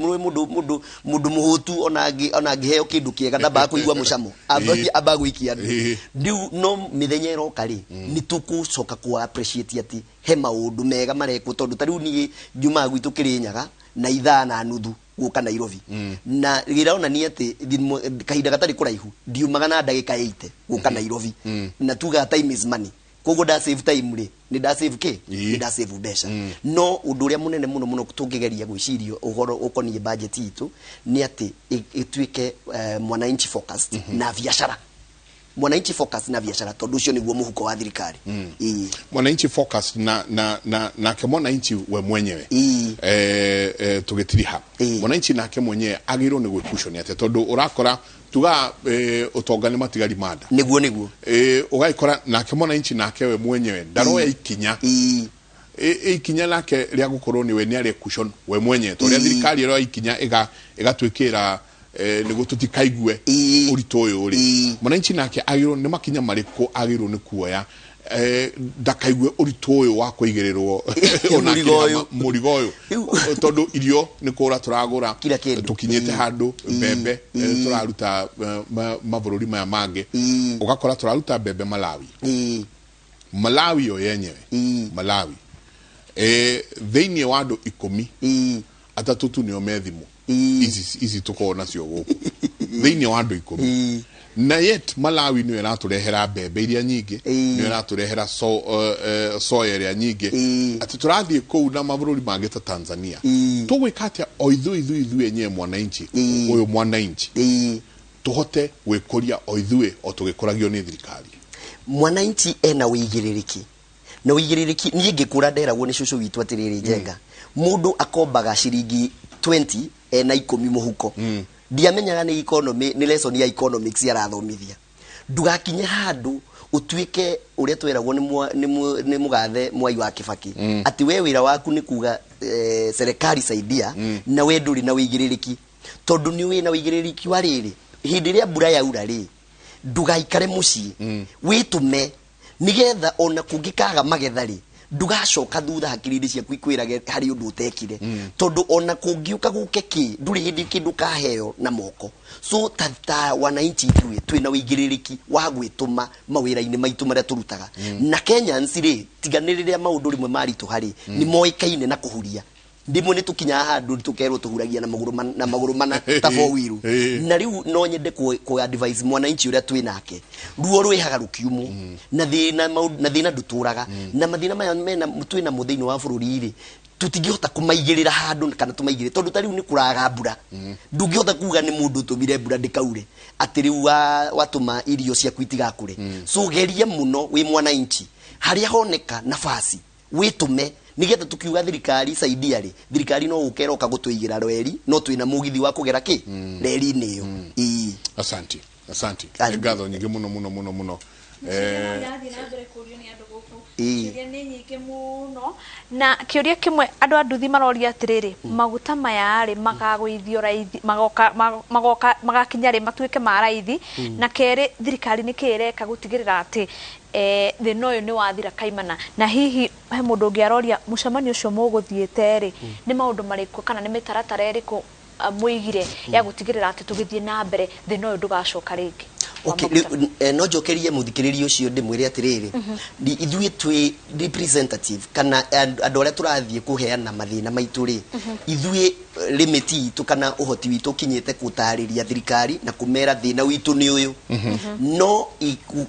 S7: mũndũ mũhũtu ona angĩheo kĩndũ kĩega ndambaga kũigua mũcamo, ambaga gũikia andũ. Rĩu no mĩthenya ĩroka rĩ, nĩ tũgũcoka kũ appreciate atĩ he maũndũ mega marekwo, tondũ ta rĩu niĩ njumaga gwitũ Kĩrĩnyaga na ithaa na nuthu gũka Nairobi, na gĩronania atĩ kahinda gatarĩ kũraihu ndiumaga na ndagĩka 80 gũka Nairobi, na tugaga time is money, koguo nda save time rĩ, nĩ nda save kĩ? Nĩ nda save mbeca. No ũndũ ũrĩa mũnene mũno mũno tũngĩgeria gwĩciria ũhoro ũkoniĩ budget itũ nĩ atĩ ĩtuĩke mwananchi focused na biacara, mwananchi focus na biacara, tondũ ũcio nĩguo mũhuko wa thirikari.
S3: Mwananchi focus na nake mwananchi we mwenyewe tũgĩtiriha mwananchi nake mwenyewe agĩrĩirwo nĩ gwĩkuconia atĩa, tondũ ũrakora tuga ũtonga nĩ matigari manda
S7: nĩguo
S3: ũgagĩkora nake mwananchi nake we mwenyewe ndaroya ikinya Ikinya nake rĩa gũkorwo nĩwe nĩ arĩ cushion we mwenye to rĩa thirikari ĩroya ikinya ĩgatwĩkĩra nĩguo tũtikaigue ũritũ ũyũ rĩ, mwananchi nake agĩrĩirwo nĩ makinya marĩkũ agĩrĩirwo nĩ kuoya ndakaigue ũritũ ũyũ wa kũigĩrĩrwo
S7: Mũrigo ũyũ.
S3: Mũrigo ũyũ, tondũ irio nĩ kũgũra tũragũra, tũkinyĩte handũ mbembe tũraruta mabũrũri maya mangĩ, ũgakora tũraruta mbembe Malawi. Malawi yo yenyewe, Malawi thĩinĩ wa andũ 10, 3 tu nĩo me thimũ ici tũkoragwo nacio gũkũ, thĩinĩ wa andũ 10, na yet Malawi nĩyo ĩratũrehera mbembe iria nyingĩ, nĩyo ĩratũrehera soya ĩrĩa nyingĩ, atĩ tũrathiĩ kũu na mabũrũri mangĩ ta Tanzania. Tũgwĩka atĩa o ithuĩ enyewe, mwananchi ũyũ, mwananchi tũhote gwĩkũria o ithuĩ o tũgĩkũragio nĩ thirikari?
S7: Mwananchi ena wĩigĩrĩrĩki na wĩigĩrĩrĩki. Niĩ ngĩkũra nderagwo nĩ cũcũ witũ atĩrĩrĩ, Njenga, mũndũ akombaga ciringi 20 ena 10 mũhuko. Ndiamenyaga nĩ economy, nĩ lesson ya economics arathomithia. Ndũgakinye handũ ũtuĩke ũrĩa tweragwo nĩ mũgathe Mwai wa Kibaki, atĩ we wĩra waku nĩ kuga serikali saidia, na we ndũrĩ na wĩigĩrĩrĩki, tondũ nĩ wĩna wĩigĩrĩrĩki wa rĩrĩ, hĩndĩ ĩrĩa mbura yaura rĩ, ndũgaikare mũciĩ, wĩtũme nigetha ona kũngĩkaga magetha rĩ, ndũgacoka thutha hakiri-inĩ ciaku ikwĩrage harĩ ũndũ ũtekire, tondũ ona kũngiũka gũke kĩ, ndũrĩ hĩndĩ kĩndũ kaheo na moko. So ta wananchi ithuĩ twĩna wĩigĩrĩrĩki wa gwĩtũma mawĩra-inĩ maitũ marĩa tũrutaga. Na Kenyans rĩ, tiga nĩ rĩrĩa maũndũ rĩmwe maritũha rĩ, nĩ moĩkaine na kũhuria. Ndimwe nĩ tũkinyaga handũ tũkerwo tũhuragia na magũrũ na magũrũ mana ta four wheel. Na rĩu no nyende kũ advise mwananchi ũrĩa twĩ nake, ruo rwĩhaga rũkiumwo, na thĩna na thĩna ndũtũraga, na mathĩna maya mena twĩ namo thĩinĩ wa bũrũri rĩ, tũtingĩhota kũmaigĩrĩra handũ kana tũmaigĩrĩre, tondũ ta rĩu nĩ kũraga mbura, ndũngĩhota kuga nĩ mũndũ ũtũmire mbura ndĩkaure, atĩ rĩu watũma irio ciaku itigakũre. So geria mũno wĩ mwananchi, harĩa honeka nafasi wĩtũme, nigetha tukiuga thirikari saidia rĩ, thirikari no ũke ĩroka gũtũigĩra reri, no twĩna mũgithi wa kũgera kĩ reri-inĩ ĩyo. Ĩĩ.
S3: Asante, asante. Nĩ ngatho nyingĩ mũno mũno mũno mũno.
S6: Irathiĩ na mbere kũrio nĩ andũ gũkũ. Ciũria nĩ nyingĩ mũno, na kĩũria kĩmwe andũ a nduthi maroria atĩrĩrĩ, maguta maya rĩ makagũithio raithi, magoka magakinya rĩ matuĩke ma raithi? Na kerĩ, thirikari nĩ kĩ ĩreka gũtigĩrĩra atĩ thĩna ũyũ nĩ wathira kaimana? Na hihi he mũndũ ũngĩ aroria, mũcemanio ũcio mũgũthiĩte rĩ, nĩ maũndũ marĩkũ kana nĩ mĩtaratara ĩrĩkũ mũigire ya gũtigĩrĩra atĩ tũgĩthiĩ na mbere thĩna ũyũ ndũgacoka rĩngĩ wa
S7: Okay,
S6: maguta?
S7: Rĩu, no njokerie mũthikĩrĩria ũcio ndĩmwĩre atĩrĩrĩ, ithuĩ twĩ representative kana andũ arĩa tũrathiĩ kũheana mathĩna maitũ rĩ, ithuĩ limit itũ kana ũhoti witũ ũkinyĩte gũtarĩria thirikari na kũmera thĩna witũ nĩ ũyũ, no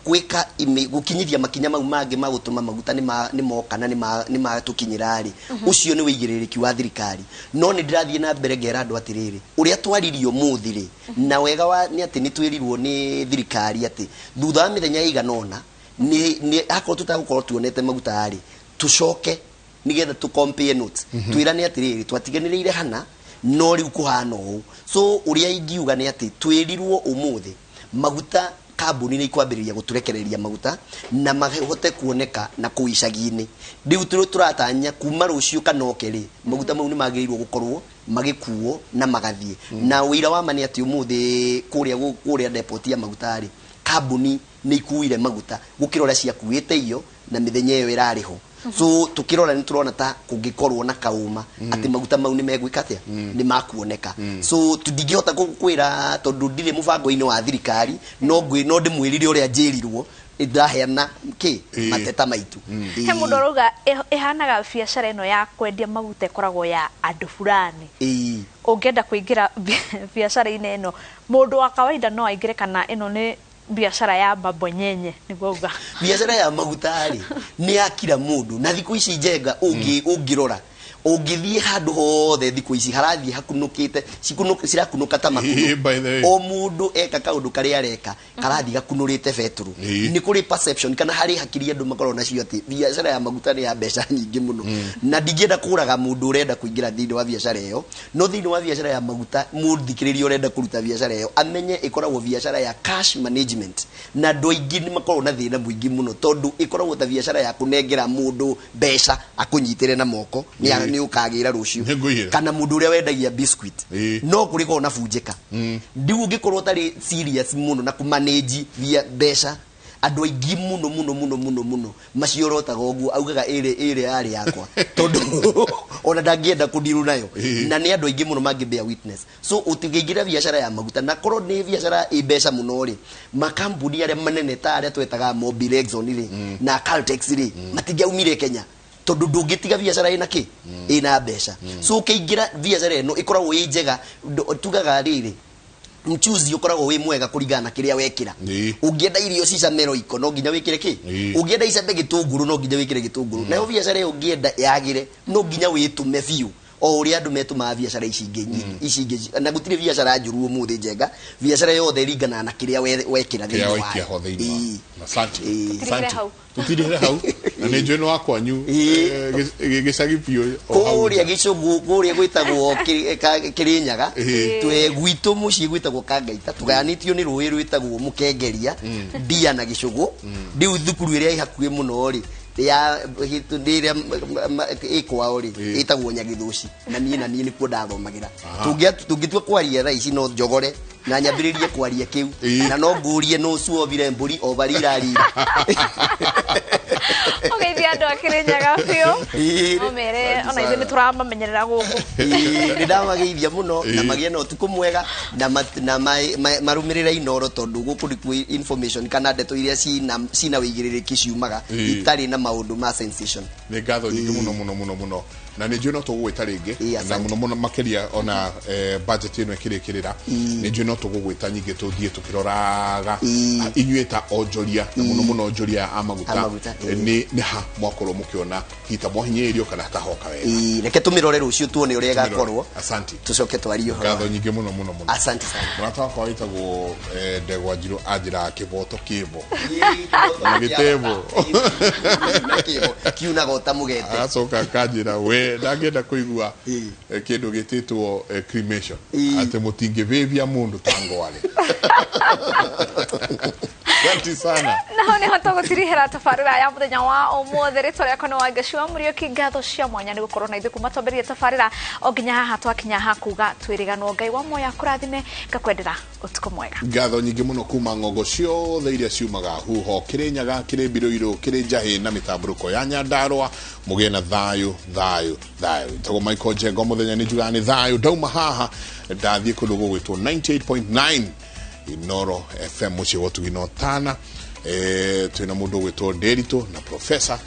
S7: gwĩka gũkinyithia makinya mau mangĩ ma gũtũma maguta nĩ moka na nĩ matũkinyĩra rĩ, ũcio nĩ wĩigĩrĩrĩki wa thirikari. No nĩ ndĩrathiĩ na mbere ngera andũ atĩrĩrĩ, ũrĩa twaririo ũmũthĩ rĩ, na wega wa nĩ atĩ nĩ twĩrirwo nĩ thirikari atĩ thutha wa mĩthenya ĩigana ũna, nĩ akorwo tũtagũkorwo tuonete maguta rĩ, tũcoke nĩgetha tũ compare notes. Twĩrane atĩrĩrĩ, twatiganĩrĩire hana no rĩu kũhana ũũ. So ũrĩa ingiuga nĩ atĩ twĩrirwo ũmũthĩ maguta kambuni nĩ ikwambĩrĩria gũtũrekereria maguta na mahote kuoneka na kũu icagi-inĩ. Rĩu tũratanya kuma rũciũ kana oke rĩ, maguta mau nĩ magĩrĩirwo gũkorwo magĩkuo na magathiĩ. Na ũira wa ma nĩ atĩ ũmũthĩ kũrĩa depot ya maguta rĩ, kambuni nĩ ikuire maguta gũkĩra ũrĩa ciakuĩte iyo na mĩthenya ĩyo ĩrarĩ ho. So tukirora nĩ tũrona ta kũngĩkorwo na kaũma atĩ maguta mau nĩ megwĩka atĩa, nĩ makuoneka. So ndingĩhota gũkwĩra tondũ ndirĩ mũbango-inĩ wa thirikari, no ndĩmwĩrire ũrĩa njĩrirwo, ndaheana kĩ mateta maitu.
S6: He mũndũ arauga ĩhanaga biacara ĩno ya kwendia maguta ĩkoragwo ya andũ fulani. Ũngĩenda kũingĩra biacara-inĩ ĩno, mũndũ wa kawaida no aingĩre kana ĩno nĩ biacara ya mabonyenye nĩguo uga?
S7: Biacara ya maguta rĩ, nĩ ya kila mũndũ, na thikũ ici, Njenga, ũngĩrora Ũngĩthiĩ handũ hothe thikũ ici harathiĩ hakunũkĩte, cirakunũka ta makunũ.
S3: Ĩĩ, by the way.
S7: O mũndũ eka kaũndũ karĩa areka karathiĩ gakunũrĩte betũrũ. Nĩ kũrĩ perception kana harĩ hakiri andũ makoragwo nacio atĩ biacara ya maguta nĩ ya mbeca nyingĩ mũno, na ndingĩenda kũraga mũndũ ũrenda kũingĩra thĩinĩ wa biacara ĩyo. No thĩinĩ wa biacara ya maguta, mũthikĩrĩria ũrenda kũruta biacara ĩyo amenye ĩkoragwo biacara ya cash management, na andũ aingĩ nĩ makoragwo na thĩna mũingĩ mũno tondũ ĩkoragwo ta biacara ya kũnengera mũndũ mbeca akũnyitĩre na moko nĩ ũkagĩra rũciũ,
S3: Nĩngũiyĩra.
S7: kana mũndũ ũrĩa wendagia biscuit no kũrĩ korwo na bunjĩka. Ndiu ũngĩkorwo ũtarĩ serious mũno na kũmanage mbeca, andũ aingĩ mũno mũno mũno mũno mũno maciorotaga ũguo, augaga ĩrĩ ĩrĩ yarĩ yakwa tondũ ona ndangĩenda kũndirũ nayo, na nĩ andũ aingĩ mũno mangĩ bear witness. So ũtingĩingĩra biacara ya maguta na korwo nĩ biacara ĩ mbeca mũno rĩ, makambuni arĩa manene ta arĩa twetaga Mobil Exxon rĩ na Caltex rĩ, matingĩaumire Kenya tondũ ndũngĩtiga biacara ĩna kĩ ĩna mbeca. So ũkĩingĩra biacara ĩno ĩkoragwo ĩ njega. Tugaga rĩrĩ, mchuzi ũkoragwo wĩ mwega kũringana na kĩrĩa wekĩra. Ũngĩenda irio cicame roiko, no nginya wĩkĩre kĩ. Ũngĩenda icame gĩtũngũrũ, no nginya wĩkĩre gĩtũngũrũ. Nayo biacara ĩyo ũngĩenda yagĩre, no nginya wĩtũme biũ o ũrĩa andũ metũmaga biacara ici ingĩ nyingĩ, ici ingĩ, na gũtirĩ biacara njũru ũmũthĩ njenga. Biacara yothe ĩringanaga na kĩrĩa wekĩra
S3: Kĩrĩa
S7: thĩinĩ
S3: waikia
S7: wayo.
S3: ho thĩinĩ wa. Asante.
S6: Tũtirigĩre
S3: Asante.
S6: hau.
S3: Tũtirigĩre hau na nĩ njũĩ nĩ wa kwanyu, gĩcagi biũ o hau
S7: Kũrĩa
S3: nja.
S7: Gĩcũgũ kũrĩa gwĩtagwo Kĩrĩnyaga. Twe gwitũ mũciĩ gwĩtagwo Kangaita, tũgayanĩtio nĩ rũĩ rwĩtagwo Mũkengeria, Ndia na Gĩcũgũ. Rĩu thukuru ĩrĩa ĩ hakuhĩ mũno rĩ ya ĩrĩa ĩ kwao rĩ ĩtagwo Nyagĩthũci, na niĩ nĩkuo ndathomagĩra. Tũngĩtua kwaria thaa ici no njogore na nyambĩrĩrie kwaria kĩu, na no ngũrie no cuobire mbũri o barirarira.
S6: Ũgeithia andũ a Kĩrĩnyaga biũ. No mere ona ithuĩ nĩ tũramamenyerera gũkũ.
S7: Nĩ ndamageithia mũno na magĩe na ũtukũ mwega na marũmĩrĩre Inoro tondũ gũkũ nĩkuo information kana ndeto iria cina wĩigĩrĩrĩki ciumaga, itarĩ na maũndũ ma sensation.
S3: Nĩ ngatho nyingĩ mũno mũno mũno mũno, na nĩ njũĩ no tũgũgwĩta rĩngĩ, na mũno mũno makĩria ona budget ĩno ĩkĩrĩkĩrĩra, nĩ njũĩ no tũgũgwĩta nyingĩ tũthiĩ tũkĩroraga inyuĩ ta onjoria, na mũno mũno onjoria a maguta.
S7: A maguta, ĩĩ.
S3: Nĩ ha mwakorwo mũkĩona hita mwahinyĩrĩrio kana tahoka wega.
S7: Ĩĩ, reke tũmĩrore rũciũ tuone ũrĩa ĩgakorwo.
S3: Asante.
S7: Tũcoke twarie ũhoro.
S3: Ngatho nyingĩ mũno mũno mũno.
S7: Asante sana.
S3: Mũrata wakwa wĩtagwo Ndegwa Njirũ anjĩraga kĩboto kĩbo na gĩtebo.
S7: Kiunaga ũtamũgete.
S3: Agacoka akanjĩra we ndangĩenda kũigua kĩndũ gĩtĩtwo cremation, atĩ mũtingĩvĩvia mũndũ ta ngware. Asante sana.
S6: Naho niho tũgũtirihĩra tabarĩra ya mũthenya wa ũmũthĩ. Rĩtwa rĩakwa nĩ Wangeci wa Mũriũki. Ngatho cia mwanya nĩ gũkorwo na ithuĩ kuma twambĩrĩrie tabarĩra o nginya haha twakinya ha kuga twĩrĩganwo. Ngai wa muoyo akũrathime, ngakwendera ũtukũ mwega.
S3: Ngatho nyingĩ mũno kuma ng'ongo ciothe iria ciumaga huho, Kĩrĩnyaga, kĩrĩ Mbirũirũ, kĩrĩ Njahĩ na mĩtambũrũko ya Nyandarũa. Mũgĩe na thayũ, thayũ, thayũ. Ĩtagwo Michael Njenga. Mũthenya nĩ njugaga nĩ thayũ. Ndauma haha ndathiĩ kũndũ gũgwĩtwo 98.9 Inoro FM, mũciĩ wa ũtugi na ũtana. Twĩna mũndũ ũgwĩtwo Ndĩritũ na profesa,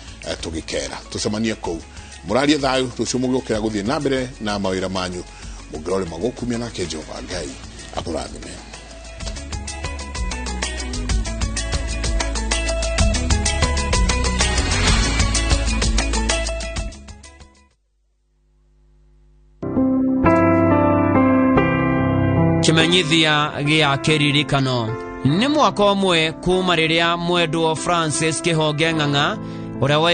S3: tũgĩkera tũcemanie kũu. Mũrarie thayũ. Rũciũ mũgĩũkĩra gũthiĩ na mbere na mawĩra manyu, mũngĩrorĩma gũkumia nake Jehova Ngai akũrathime.
S8: Kĩmenyithia gĩa kĩririkano nĩ mwaka ũmwe kuma rĩrĩa mwendwo Francis Kĩhonge Ng'ang'a ũrĩa wa